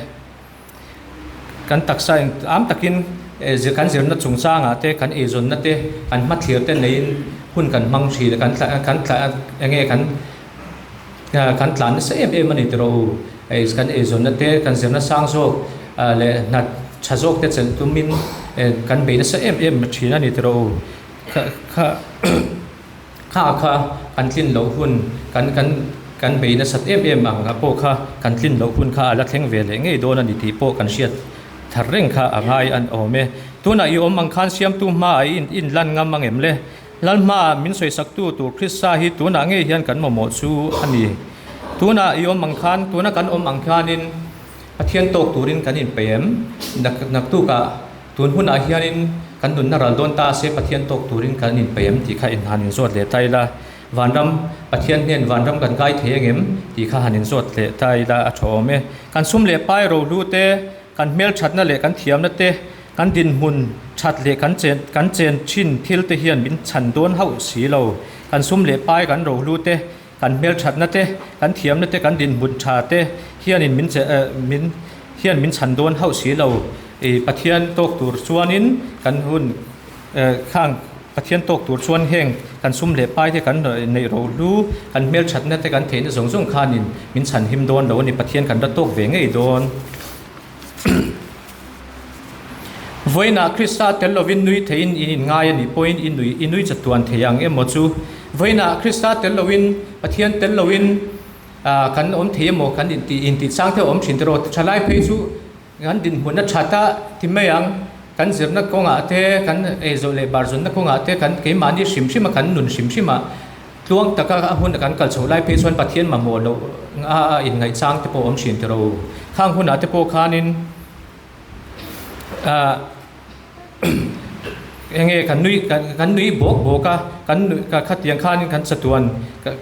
Kan taksa eng am takin kan zirna chungchangah te kan eizawnna te kan hmathlir te neiin hun kan hmang thin a kan tla kan tla enge kan kan tlan nasa em em a ni tiraw u. Kan eizawnna te kan zirna sang zawk leh hna tha zawk te chelh tumin kan bei nasa em em thin a ni tiraw u. Kha kha kha kha kan tlin loh hun kan kan kan bei nasat em em ang a pawh kha kan tlin loh hun kha a la thleng ve leh ngei dawn a ni tih pawh kan hriat thar reng kha a ngai an awm e. Tunah i awm ang khan siamtu hmaah i inlan ngam ang em le? Lal hmaah min sawisaktu tur Krista hi tunah ngei hian kan mamawh chu a ni. Tunah i awm ang khan, tuna kan awm ang khanin Pathian tawk turin kan inpeih em? Naktukah tun hunah hianin kan nunna ral dawn ta se Pathian tawk turin kan inpeih em tih kha in han inzawt leh ta ila. Vanram, Pathian hnen vanram kan kai thei angem tih kha han inzawt leh ta ila a tha awm e. Kan sum leh pai rohlu te, Kan hmelthatna leh kan thiamna te, kan dinhmun that leh kan chen kan chen thin thil te hian min chhan dawn hauh si lo. Kan sum leh pai kan rohlu te, kan hmelthatna te, kan thiamna te, kan dinhmun tha te hianin min che min hian min chhan dawn hauh si lo. I Pathian tawk tur chuanin kan hun Khang Pathian tawk tur chuan heng kan sum leh pai te kan neih rohlu, kan hmelthatna te kan theihna zawng zawng khanin min chhan him dawn lo a ni, Pathian kan la tawk ve ngei dawn. Vawiinah Krista tel lovin nui theiin in inngai a nih pawhin i nui i nui chatuan thei ang emaw chu? Vawiinah Krista tel loin, Pathian tel loin kan awm thei emaw kan intih intih chang te a awm thin tiraw? Thalai phei chu Kan dinhmun a that a ti mai ang, kan zirna kawngah te, kan eizawh leh bar zawnna kawngah te, kan keimahni hrim hrim a, kan nun hrim hrim a, tluang taka a hun a kan kal chhoh lai phei chuan Pathian mamawh loh a inngaihchang te pawh a awm thin tiraw u. Khang hunah te pawh khanin ah Enge kan nui kan nui bawk bawk a, kan nui khatiang khanin kan chatuan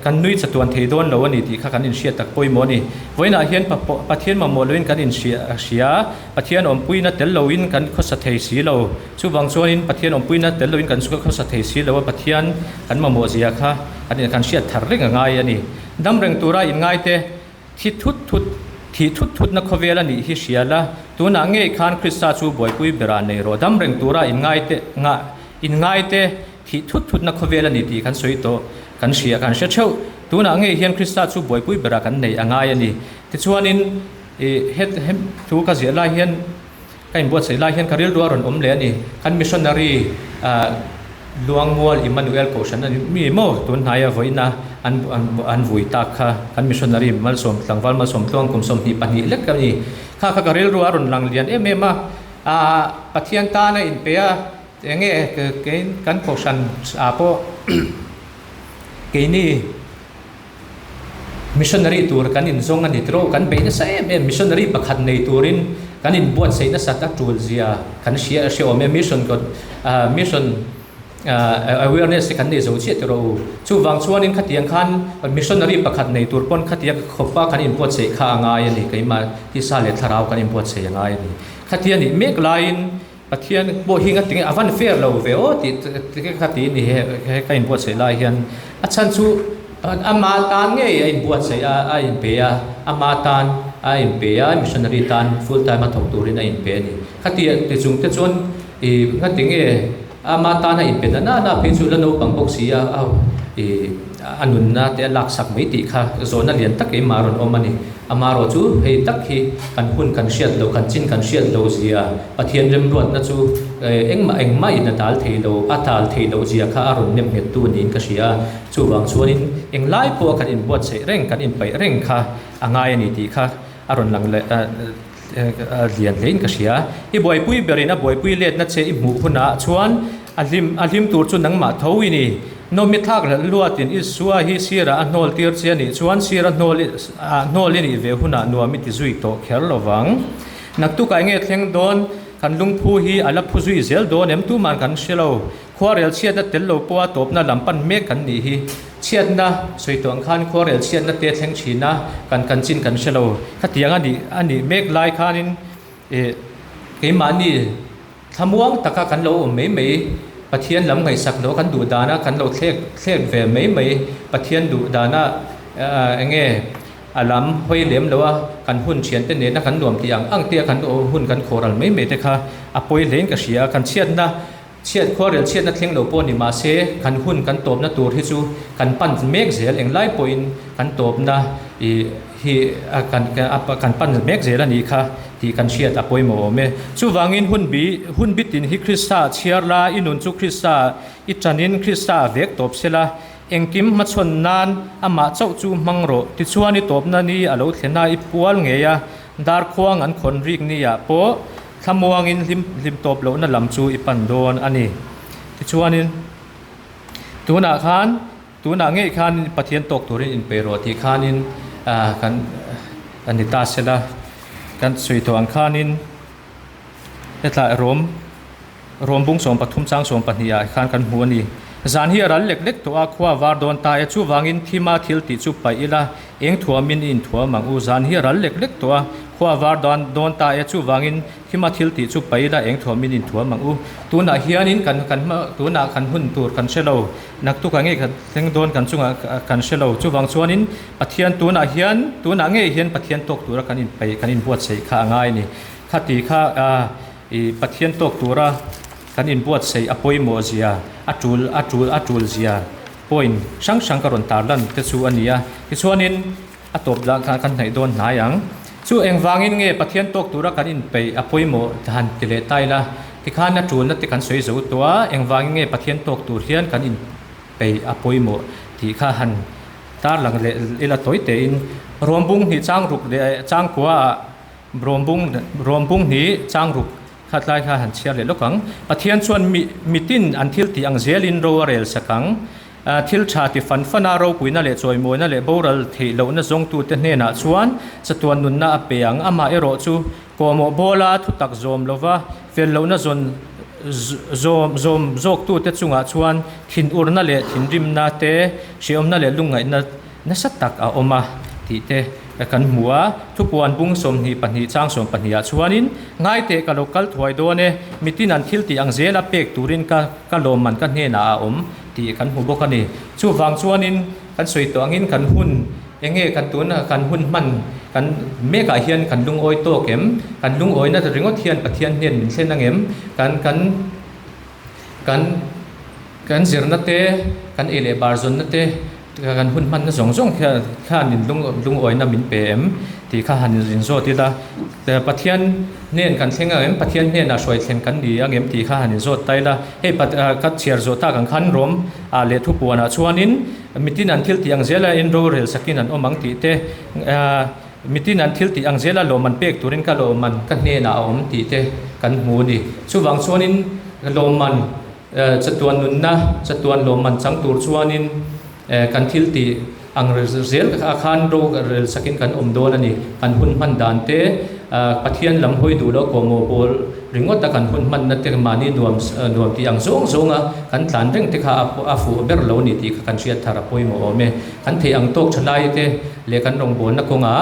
kan nui chatuan thei dawn lo a ni tih kha kan inhriat tak pawimawh a ni. Vawiinah hian Pathian mamawh loin kan inhria hria, Pathian awmpuina tel loin kan khawsa thei si lo. Chuvang chuanin Pathian awmpuina tel loin kan khawsa thei si lo a, Pathian kan mamawh zia kha kan hriat thar reng a ngai a ni. Dam reng tura inngaite Thi thut thut, thih thut thutna khawvel a nih hi hria la, tunah ngei khan Krista chu buaipui berah nei rawh, dam reng tura inngaite ngah, inngaite thih thut thutna khawvel a ni tih kan sawi tawh, kan hria, kan hre theuh. Tunah ngei hian Krista chu buaipui berah kan nei a ngai a ni. Tichuanin, ih, het, hem, thu ka ziah lai hian, Ka inbuatsaih lai hian ka rilru a rawn awm leh a ni. Kan missionary Luangmual Immanuel Kohhran a ni mi maw tun hnaia vawiina an an vui tak kha kan missionary Malsawm tlangval Malsawm Tluang kum 22 lek a ni. Kha kha ka rilru a rawn lang lian em em a, ah Pathian tana inpe a enge kei kan Kohhran ah pawh keini Missionary tur kan inzawng a ni tiraw, kan beih nasa em em, missionary pakhat nei turin kan inbuatsaih nasat a tul zia kan hria a hre awm e, mission mission awareness te kan nei zo chiah tiraw u. Chuvang chuanin khatiang khan missionary pakhat nei tur pawn khatiang khawpa kan inbuatsaih kha a ngai a ni, keimah tisa leh thlarau kan inbuatsaih a ngai a ni. Khatia nih mek laiin Pathian pawh hi ngatinge a van fair lo ve aw tih te kha ti ni he ka inbuatsaih lai hian a chhan chu. Ama tan ngei a inbuatsaih a, a inpe a, ama tan a inpe a, missionary tan full time a thawk turin a inpe a ni. Khati ti chung te chuan ih ngati nge ama tan a inpe na na phei chu la naupang bawk si a, ih a nunna te a laksak mai tih kha zawhna lian tak keimah a rawn awm a ni. Amarawh chu hei tak hi kan hun kan hriat loh, kan chin kan hriat loh zia, Pathian remruatna chu engmah engmah in a dal thei lo, a dal thei loh zia kha a rawn nem nghettu niin ka hria a. Chuvang chuanin englai pawha kan inbuatsaih reng, kan inpaih reng kha a ngai a ni tih kha a rawn lang leh lian hlein ka hria. I buaipui berin a buaipui letna che i hmuh hunah chuan a hlim a hlim tur chu nangmah tho i ni. Nawmi thlak hlelh luatin Isua hi sirah a hnawl tir che a nih chuan sira hnawl ah hnawl i nih ve hunah nuam i ti zui tawh kher lo vang. Naktukah enge thleng dawn? Kan lungphu hi a la phu zui zel dawn em? Tuman kan hre lo. Khuarel chhiatna tel lo pawha tawpna lam pan mek kan nih hi. Chhiatna sawi tawh ang khan khuarel chhiatna te thleng thin a, kan kan chin kan hre lo. Khatiang a nih a nih mek lai khanin ih keimahni thlamuang taka kan lo awm mai mai, Pathian lam ngaihsak loh kan duh dana kan lo thlek thlek ve mai mai, Pathian duh dana eng nge a lam hawi lem lo a, kan hun thiante nena kan nuam tih ang ang te a kan hun kan khawhral mai mai te kha a pawi hlein ka hria a, kan chhiatna Chhiat khuarel chhiatna thleng lo pawh ni mahse, kan hun kan tawpna tur hi chu kan pan mek zel, englai pawhin kan tawpna ih hi kan kan pan mek zel a nih kha tih kan hriat a pawimawh awm e. Chuvangin hun bi hun bitin hi Krista chhiar la, i nun chu Krista i tanin Krista a vek tawp sela, engkim hmachhawn nan amah chauh chu hmang rawh. Tichuan i tawpna ni a lo thlen a, i pual ngei a, darkhuang an khawn rik ni ah pawh Thlamuangin hlim hlim tawp lohna lam chu i pan dawn a ni. Tichuanin, tunah khan, tunah ngei khan Pathian tawk turin inpeih rawh tih khanin kan a ni ta sela, kan sawi tawh ang khanin hetlai Rom Rom bung 13 chang 12 ah khan kan hmu a ni. Zan hi a ral lek lek tawh a, khua var dawn ta e, chuvangin thima thil tih chu paih ila, Eng thuamin i inthuam ang u? Zan hi a ral lek lek tawh a, khua a var dan dawn ta e, chuvangin thima thil tih chu paih ila eng thuamin i inthuam ang u? Tunah hianin kan kan hma tunah kan hun tur kan hre lo, naktukah ngei kan thleng dawn kan chungah kan hre lo, chuvang chuanin Pathian tunah hian tunah ngei hian Pathian tawk tura kan inpeih kan inbuatsaih kha a ngai a ni. Khati kha i Pathian tawk tura kan inbuatsaih a pawimawh zia a tul a tul a tul zia. Point hrang hrang ka rawn tar lan te chu a ni a, tichuanin a tawp lah khan kan hnaih dawn hnai ang. Chu engvangin nge Pathian tawk tura kan inpeih a pawimawh han ti leh ta ila, tikhan a tulna te kan sawi zo tawh a, engvangin nge Pathian tawk tur hian kan inpeih a pawimawh tih kha han tar lang leh ila tawi tein Rawmbung hnih chang ruk leh changkua ah Rawmbung Rawmbung hnih chang ruk Khatlai kha han chhiar leh lawk ang. Pathian chuan mi mitin an thil tih ang zelin ro a rel sak ang. Thil tha ti fan fan a, ropuina leh chawimawina leh boral theih lohna zawngtute hnenah chuan chatuan nunna a pe ang. Amah erawh chu kawhmawh bawla thutak zawm lova fel lohna zawn zawm zawm zawktute chungah chuan thinurna leh thinrimna te, hrehawmna leh lungngaihna Nasa tak a awm a tih te kan hmu a, thupuan bung 22 chang 12 ah chuanin, Ngaiteh ka lo kal thuai dawn e, mitin an thil tih ang zela pek turin ka ka lawmman ka hnenah a awm tih kan hmu bawk a ni. Chuvang chuanin kan sawi tawh angin kan hun enge kan tuna kan hun hman kan mekah hian kan lungawi tawk em? Kan lungawina ringawt hian Pathian hnen min thlen angem? Kan kan kan kan zirna te, kan ei leh bar zawnna te, kan hun hmanna zawng zawng khian khanin lung lungawina min pe em tih kha han inzawt ila, Pathian hnen kan thleng ang em, Pathian hnenah hruai thleng kan ni ang em tih kha han inzawt ta ila, hei ka chhiar zawh tak ang khan Rom ah leh thupuanah chuanin mitin an thil tih ang zela in rorel sakin an awm ang tih te, mitin an thil tih ang zela lawmman pek turin ka lawmman ka hnenah a awm tih te kan hmu a ni. Chuvang chuanin lawmman Chatuan nunna, chatuan lawmman chang tur chuanin kan thil tih ang zel a khan ro rel sakin kan awm dawn a ni. Kan hun hman dan te, Pathian lam hawi duh loh kawhmawh pawl ringawt a kan hun hmanna te mahni nuam nuam tih ang zawng zawnga kan tlan reng te kha a fuh ber lo a ni tih kha kan hriat thar a pawimawh awm e. Kan theih ang tawk tha lai te leh kan rawngbawlna kawngah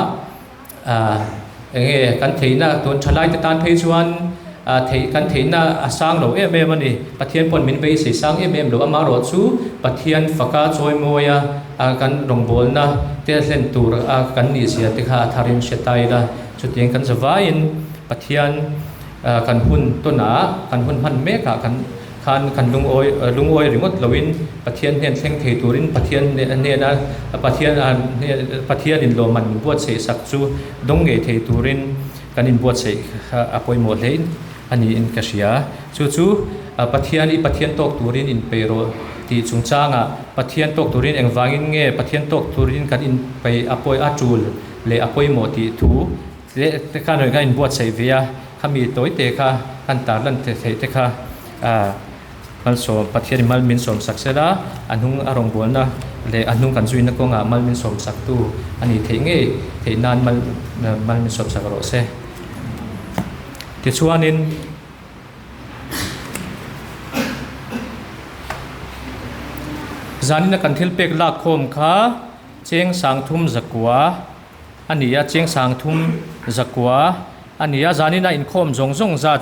eng nge kan theihna tun tha lai te tan phei chuan. Theih kan theihna a sang lo em em a ni. Pathian pawn min beisei sang em em lo. Amaherawhchu Pathian faka chawimawia kan rawngbawlna te hlen tur a kan nih zia te kha a tharin hre ta ila. Chutiang kan zavaiin Pathian kan hun tawnah, kan hun hman mekah kan khan kan lungawi lungawi ringawt loin Pathian hnen thleng thei turin Pathian hnena Pathian Pathianin lawmman min buatsaih sak chu dawng ngei thei turin Kan inbuatsaih kha a pawimawh hlein a niin ka hria. Chu chu Pathian i Pathian tawk turin inpeih rawh tih chungchangah Pathian tawk turin engvangin nge Pathian tawk turin kan inpeih a pawi a tul leh a pawimawh tih thu leh te khan kan inbuatsaih ve a, khami tawite kha kan tarlan theih te kha Malsawm, Pathianin mal min sawm sak sela, a hnung a rawngbawlna leh a hnung kan zuina kawngah mal min sawm saktu a nih theih ngei theih nan mal mal min sawm sak rawh se. Tichuanin, zanina kan thil pek lak khawm kha cheng sangthum zakua a ni a, cheng sangthum zakua a ni a, zanina inkhawm zawng zawng zat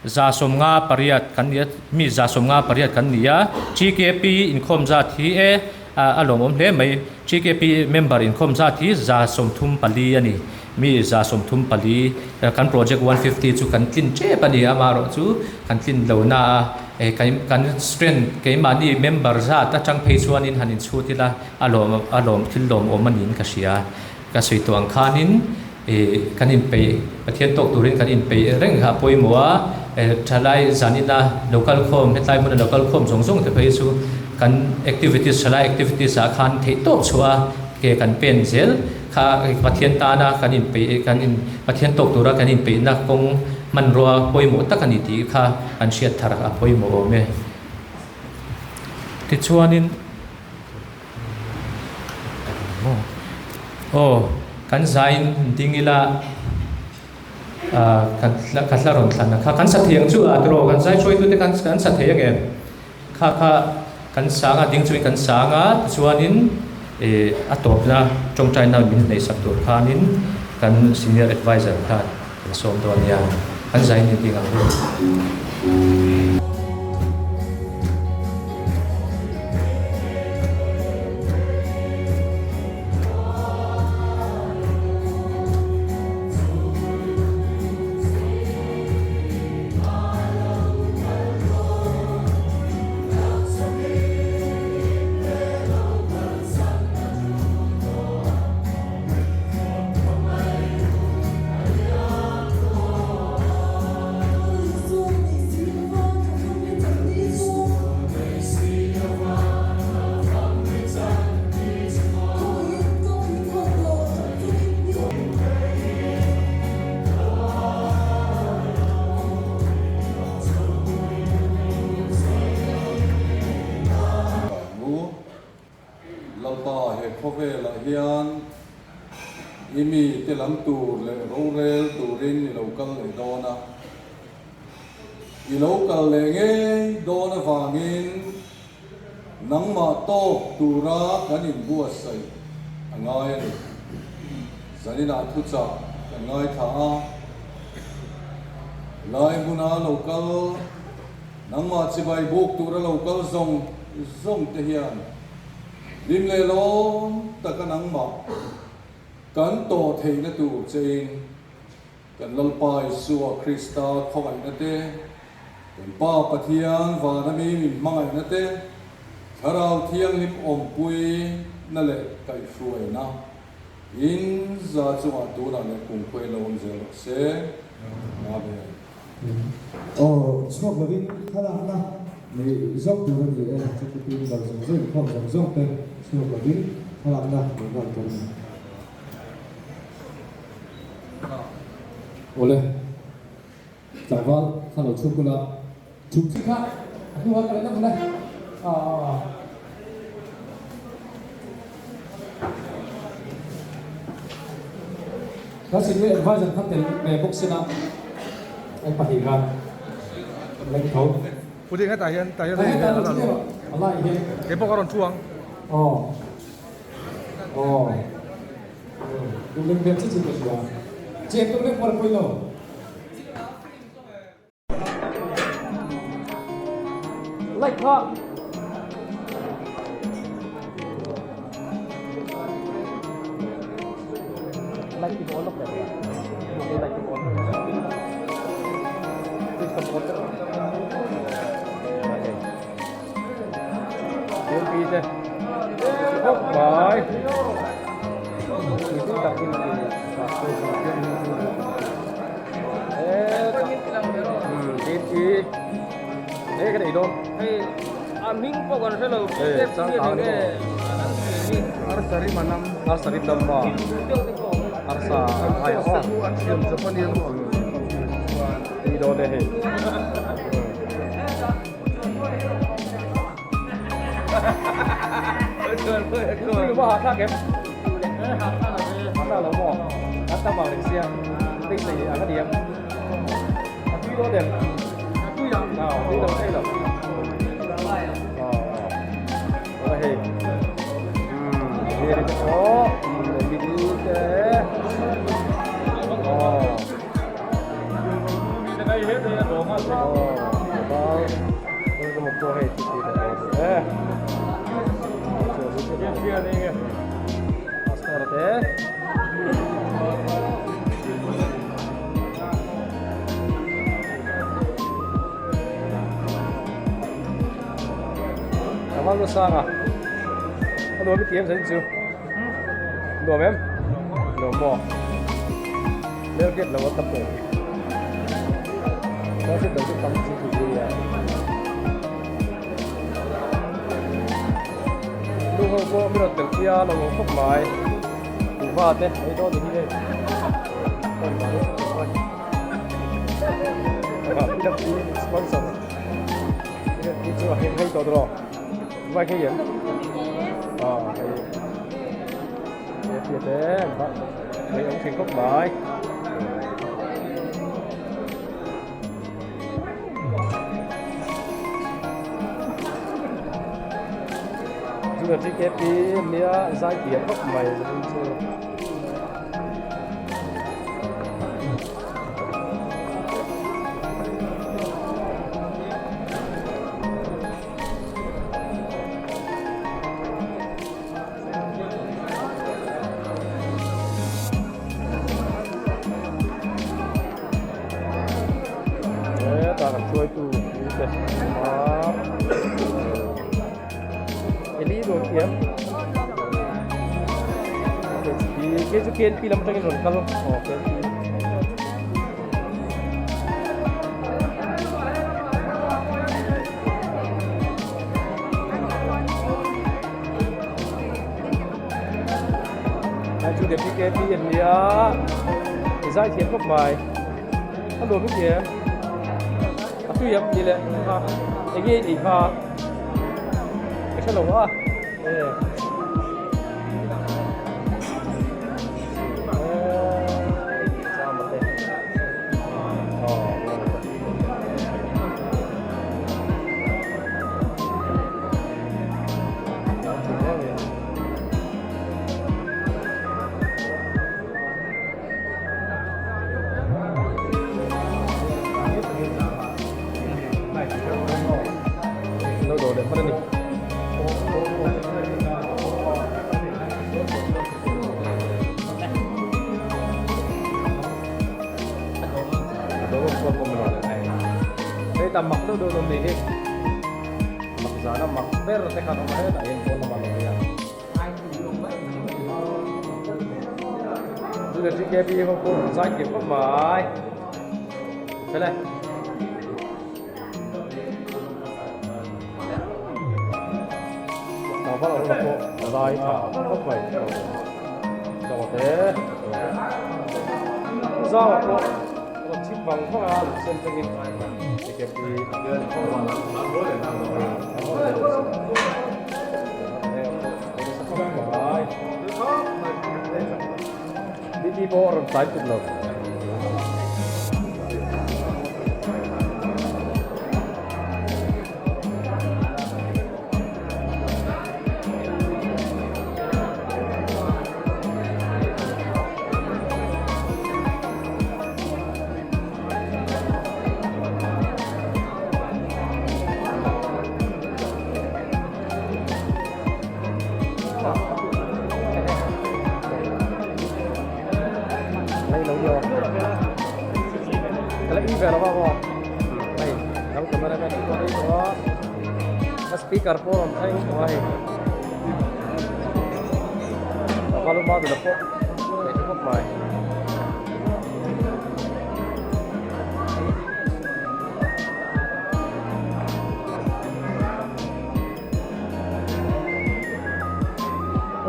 158 kan ni a, mi 158 kan ni a, TKP inkhawm zat hi e a lawmawm hle mai, TKP member inkhawm zat hi 34 a ni, mi 34 kan project 150 chu kan tlin tep a ni, amaherawh chu kan tlin lo na a, kan strength keimahni member zat atang phei chuanin han inchhut ila a lawm a lawm thil lawmawm a niin ka hria, ka sawi tawh ang khanin. Ih kan inpeih, Pathian tawk turin kan inpeih reng kha a pawimawh a, thalai zanina lo kal khawm, hetlai hmuna lo kal khawm zawng zawng te phei chu kan activities, thalai activities ah khan theih tawp chhuah a, ke kan pen zel kha Pathian tana kan inpeih, kan in Pathian tawk tura kan inpeihna kawng hmanrua pawimawh tak a ni tih kha kan hriat thar a pawimawh awm e. Tichuanin. Aw, kan zain ding ila ka ka hla rawn thlan a kha kan sa thei ang chu a tiraw kan zai hruaitute kan kan sa thei ang em? Kha kha kan sang a ding chungin kan sang a tichuanin ih a tawpna tawngtaina min hneihsak tur khanin kan senior adviser khan kan sawm dawn nia kan zain ding ang u. Lalpa he khawvelah hian i mite lam tur leh rorel turin i lo kal leh dawn a. I lo kal leh ngei dawn avangin nangmah tawk tura kan inbuatsaih a ngai a ni. Zaninah thuchah kan ngaithla a, lai hmuna lo kal nangmah chibai buk tura lo kal zawng zawng te hian hlim leh lawm taka nangmah kan tawh theihna tur chein Kan Lalpa Isua Krista khawngaihna te, kan Pa Pathian vana mi min hmangaihna te, Thlarau Thianghlim awmpui na leh kaihhruaina in za chungah tunah leh kumkhuai lo awm zel rawh se. Amen. Aw, chhuak lovin thlalakna nei zawk tur a ni e, chuti pin dal zawng zawng inkhawm zawng zawng te chhuak lovin thlalakna nei nghal tur a ni. Awle, tlangval kha lo chhuk ula. Chhuk chi kha a hnuah ka leh ula. Ka senior advisor kha tel ve bawk sin a, an pahnih khan leng tho. Pu Ding hetah hian tah hian a la kei pawh ka rawn thu ang. Aw. Aw. Duh leng vel chi chi ka hria. Cheng tum lek pawh a pawi lo. Light kha. Light ti on lawk leh light ti on Pi te khawp mai A hming pawh kan hre lo Sanga a nuam i ti em zanin chu nuam em nuam maw lel gate lo a tam tawh traffic lo chu tam chi chi chi a nu ho pawh min rawn tel pui a lo awm khawp mai kuhva te ei dawn ni hi hei sponsor chu a hei hei tawh tawh vai hei em à hei he tia te hei awm thei khawp mai chu là TKP nia zai thiam khawp mai chu Hetah kan hruaitu te a Eli dawn thiam Kei chu KNP lam atangin rawn kal aw KNP Hei chu Deputy KP an nia i zai thiam khawp mai a nuam i thiam a tui ang tih leh kha enge in ei kha ka hre lo a e Lo dawr leh hman a ni. Hei ta mak deuh deuh an awm nih hi. Mak zana mak ber te khan awm a hetah hian pawn lamah an awm a. Chu le TKP ho pawh an zai thiam khawp mai. Fel e. Tlangval Aruna pawh a zai tha khawp mai. Zawa te. Zawa pawh rawn chhip vang vang a lung sen tangin TKP. BT pawh a rawn tlai tuk lo. Speaker pawh a rawn thleng tawh a hei. A valuma dula pawh nei tha khawp mai.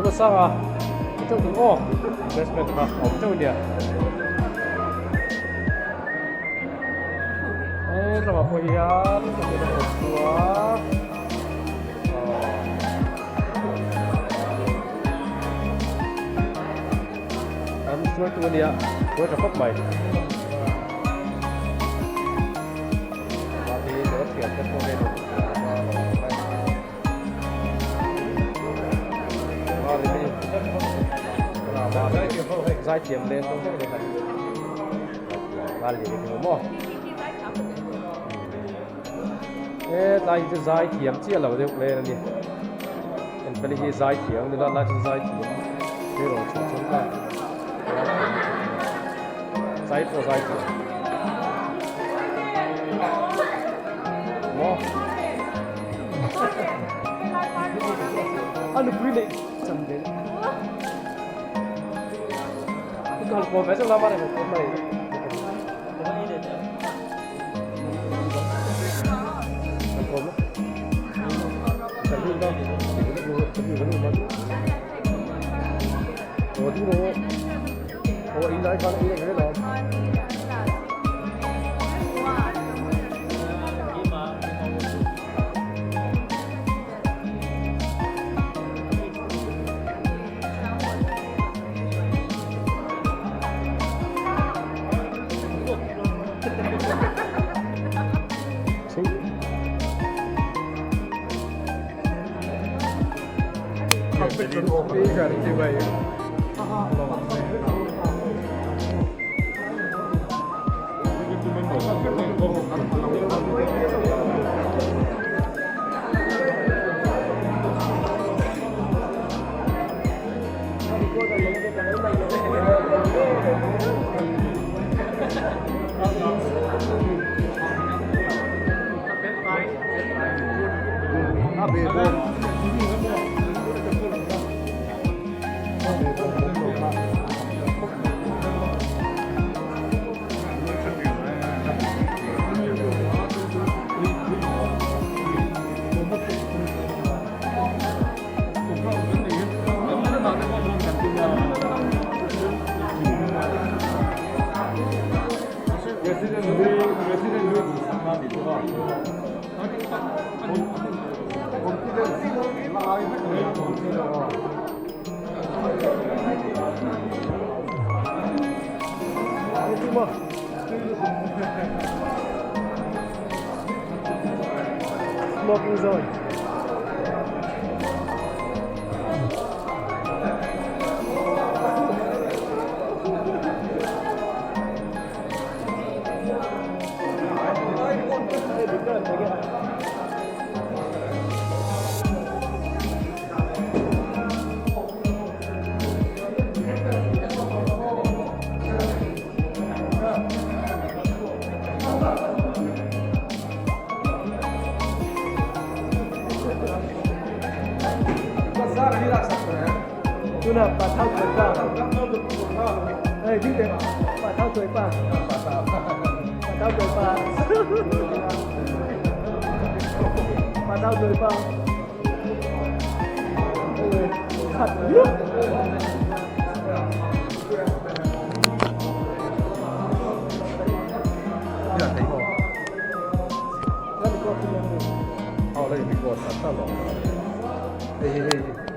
Ka sang a, i teuh tur aw, investment kha a awm teuh nia. He lamah pawh hian ka hmu a awm chhuak. An hruaitu a nia, hruai tha khawp mai. Mahni leh thiante pawh hian Zaithiam leng tawh hle mai maw he tlai hi chu zaithiam chiah lo deuh hle a ni engpawh hi zaithiam nula lai chu zaithiam hero chhuah chuan ka zai pawh zaithiam maw. A nupui leh chan ve ka han kawm ve chu lama reng kawm mai han kawm ka lu na ka lu ka lu man o ding ro o in lai khan in lai lo Smoking zone. Tuna pa thau tuai pa. Ê, biết được. Pa thau tuai pa. Pa thau tuai pa. Pa thau tuai pa. Khat nước. Hey, hey, hey.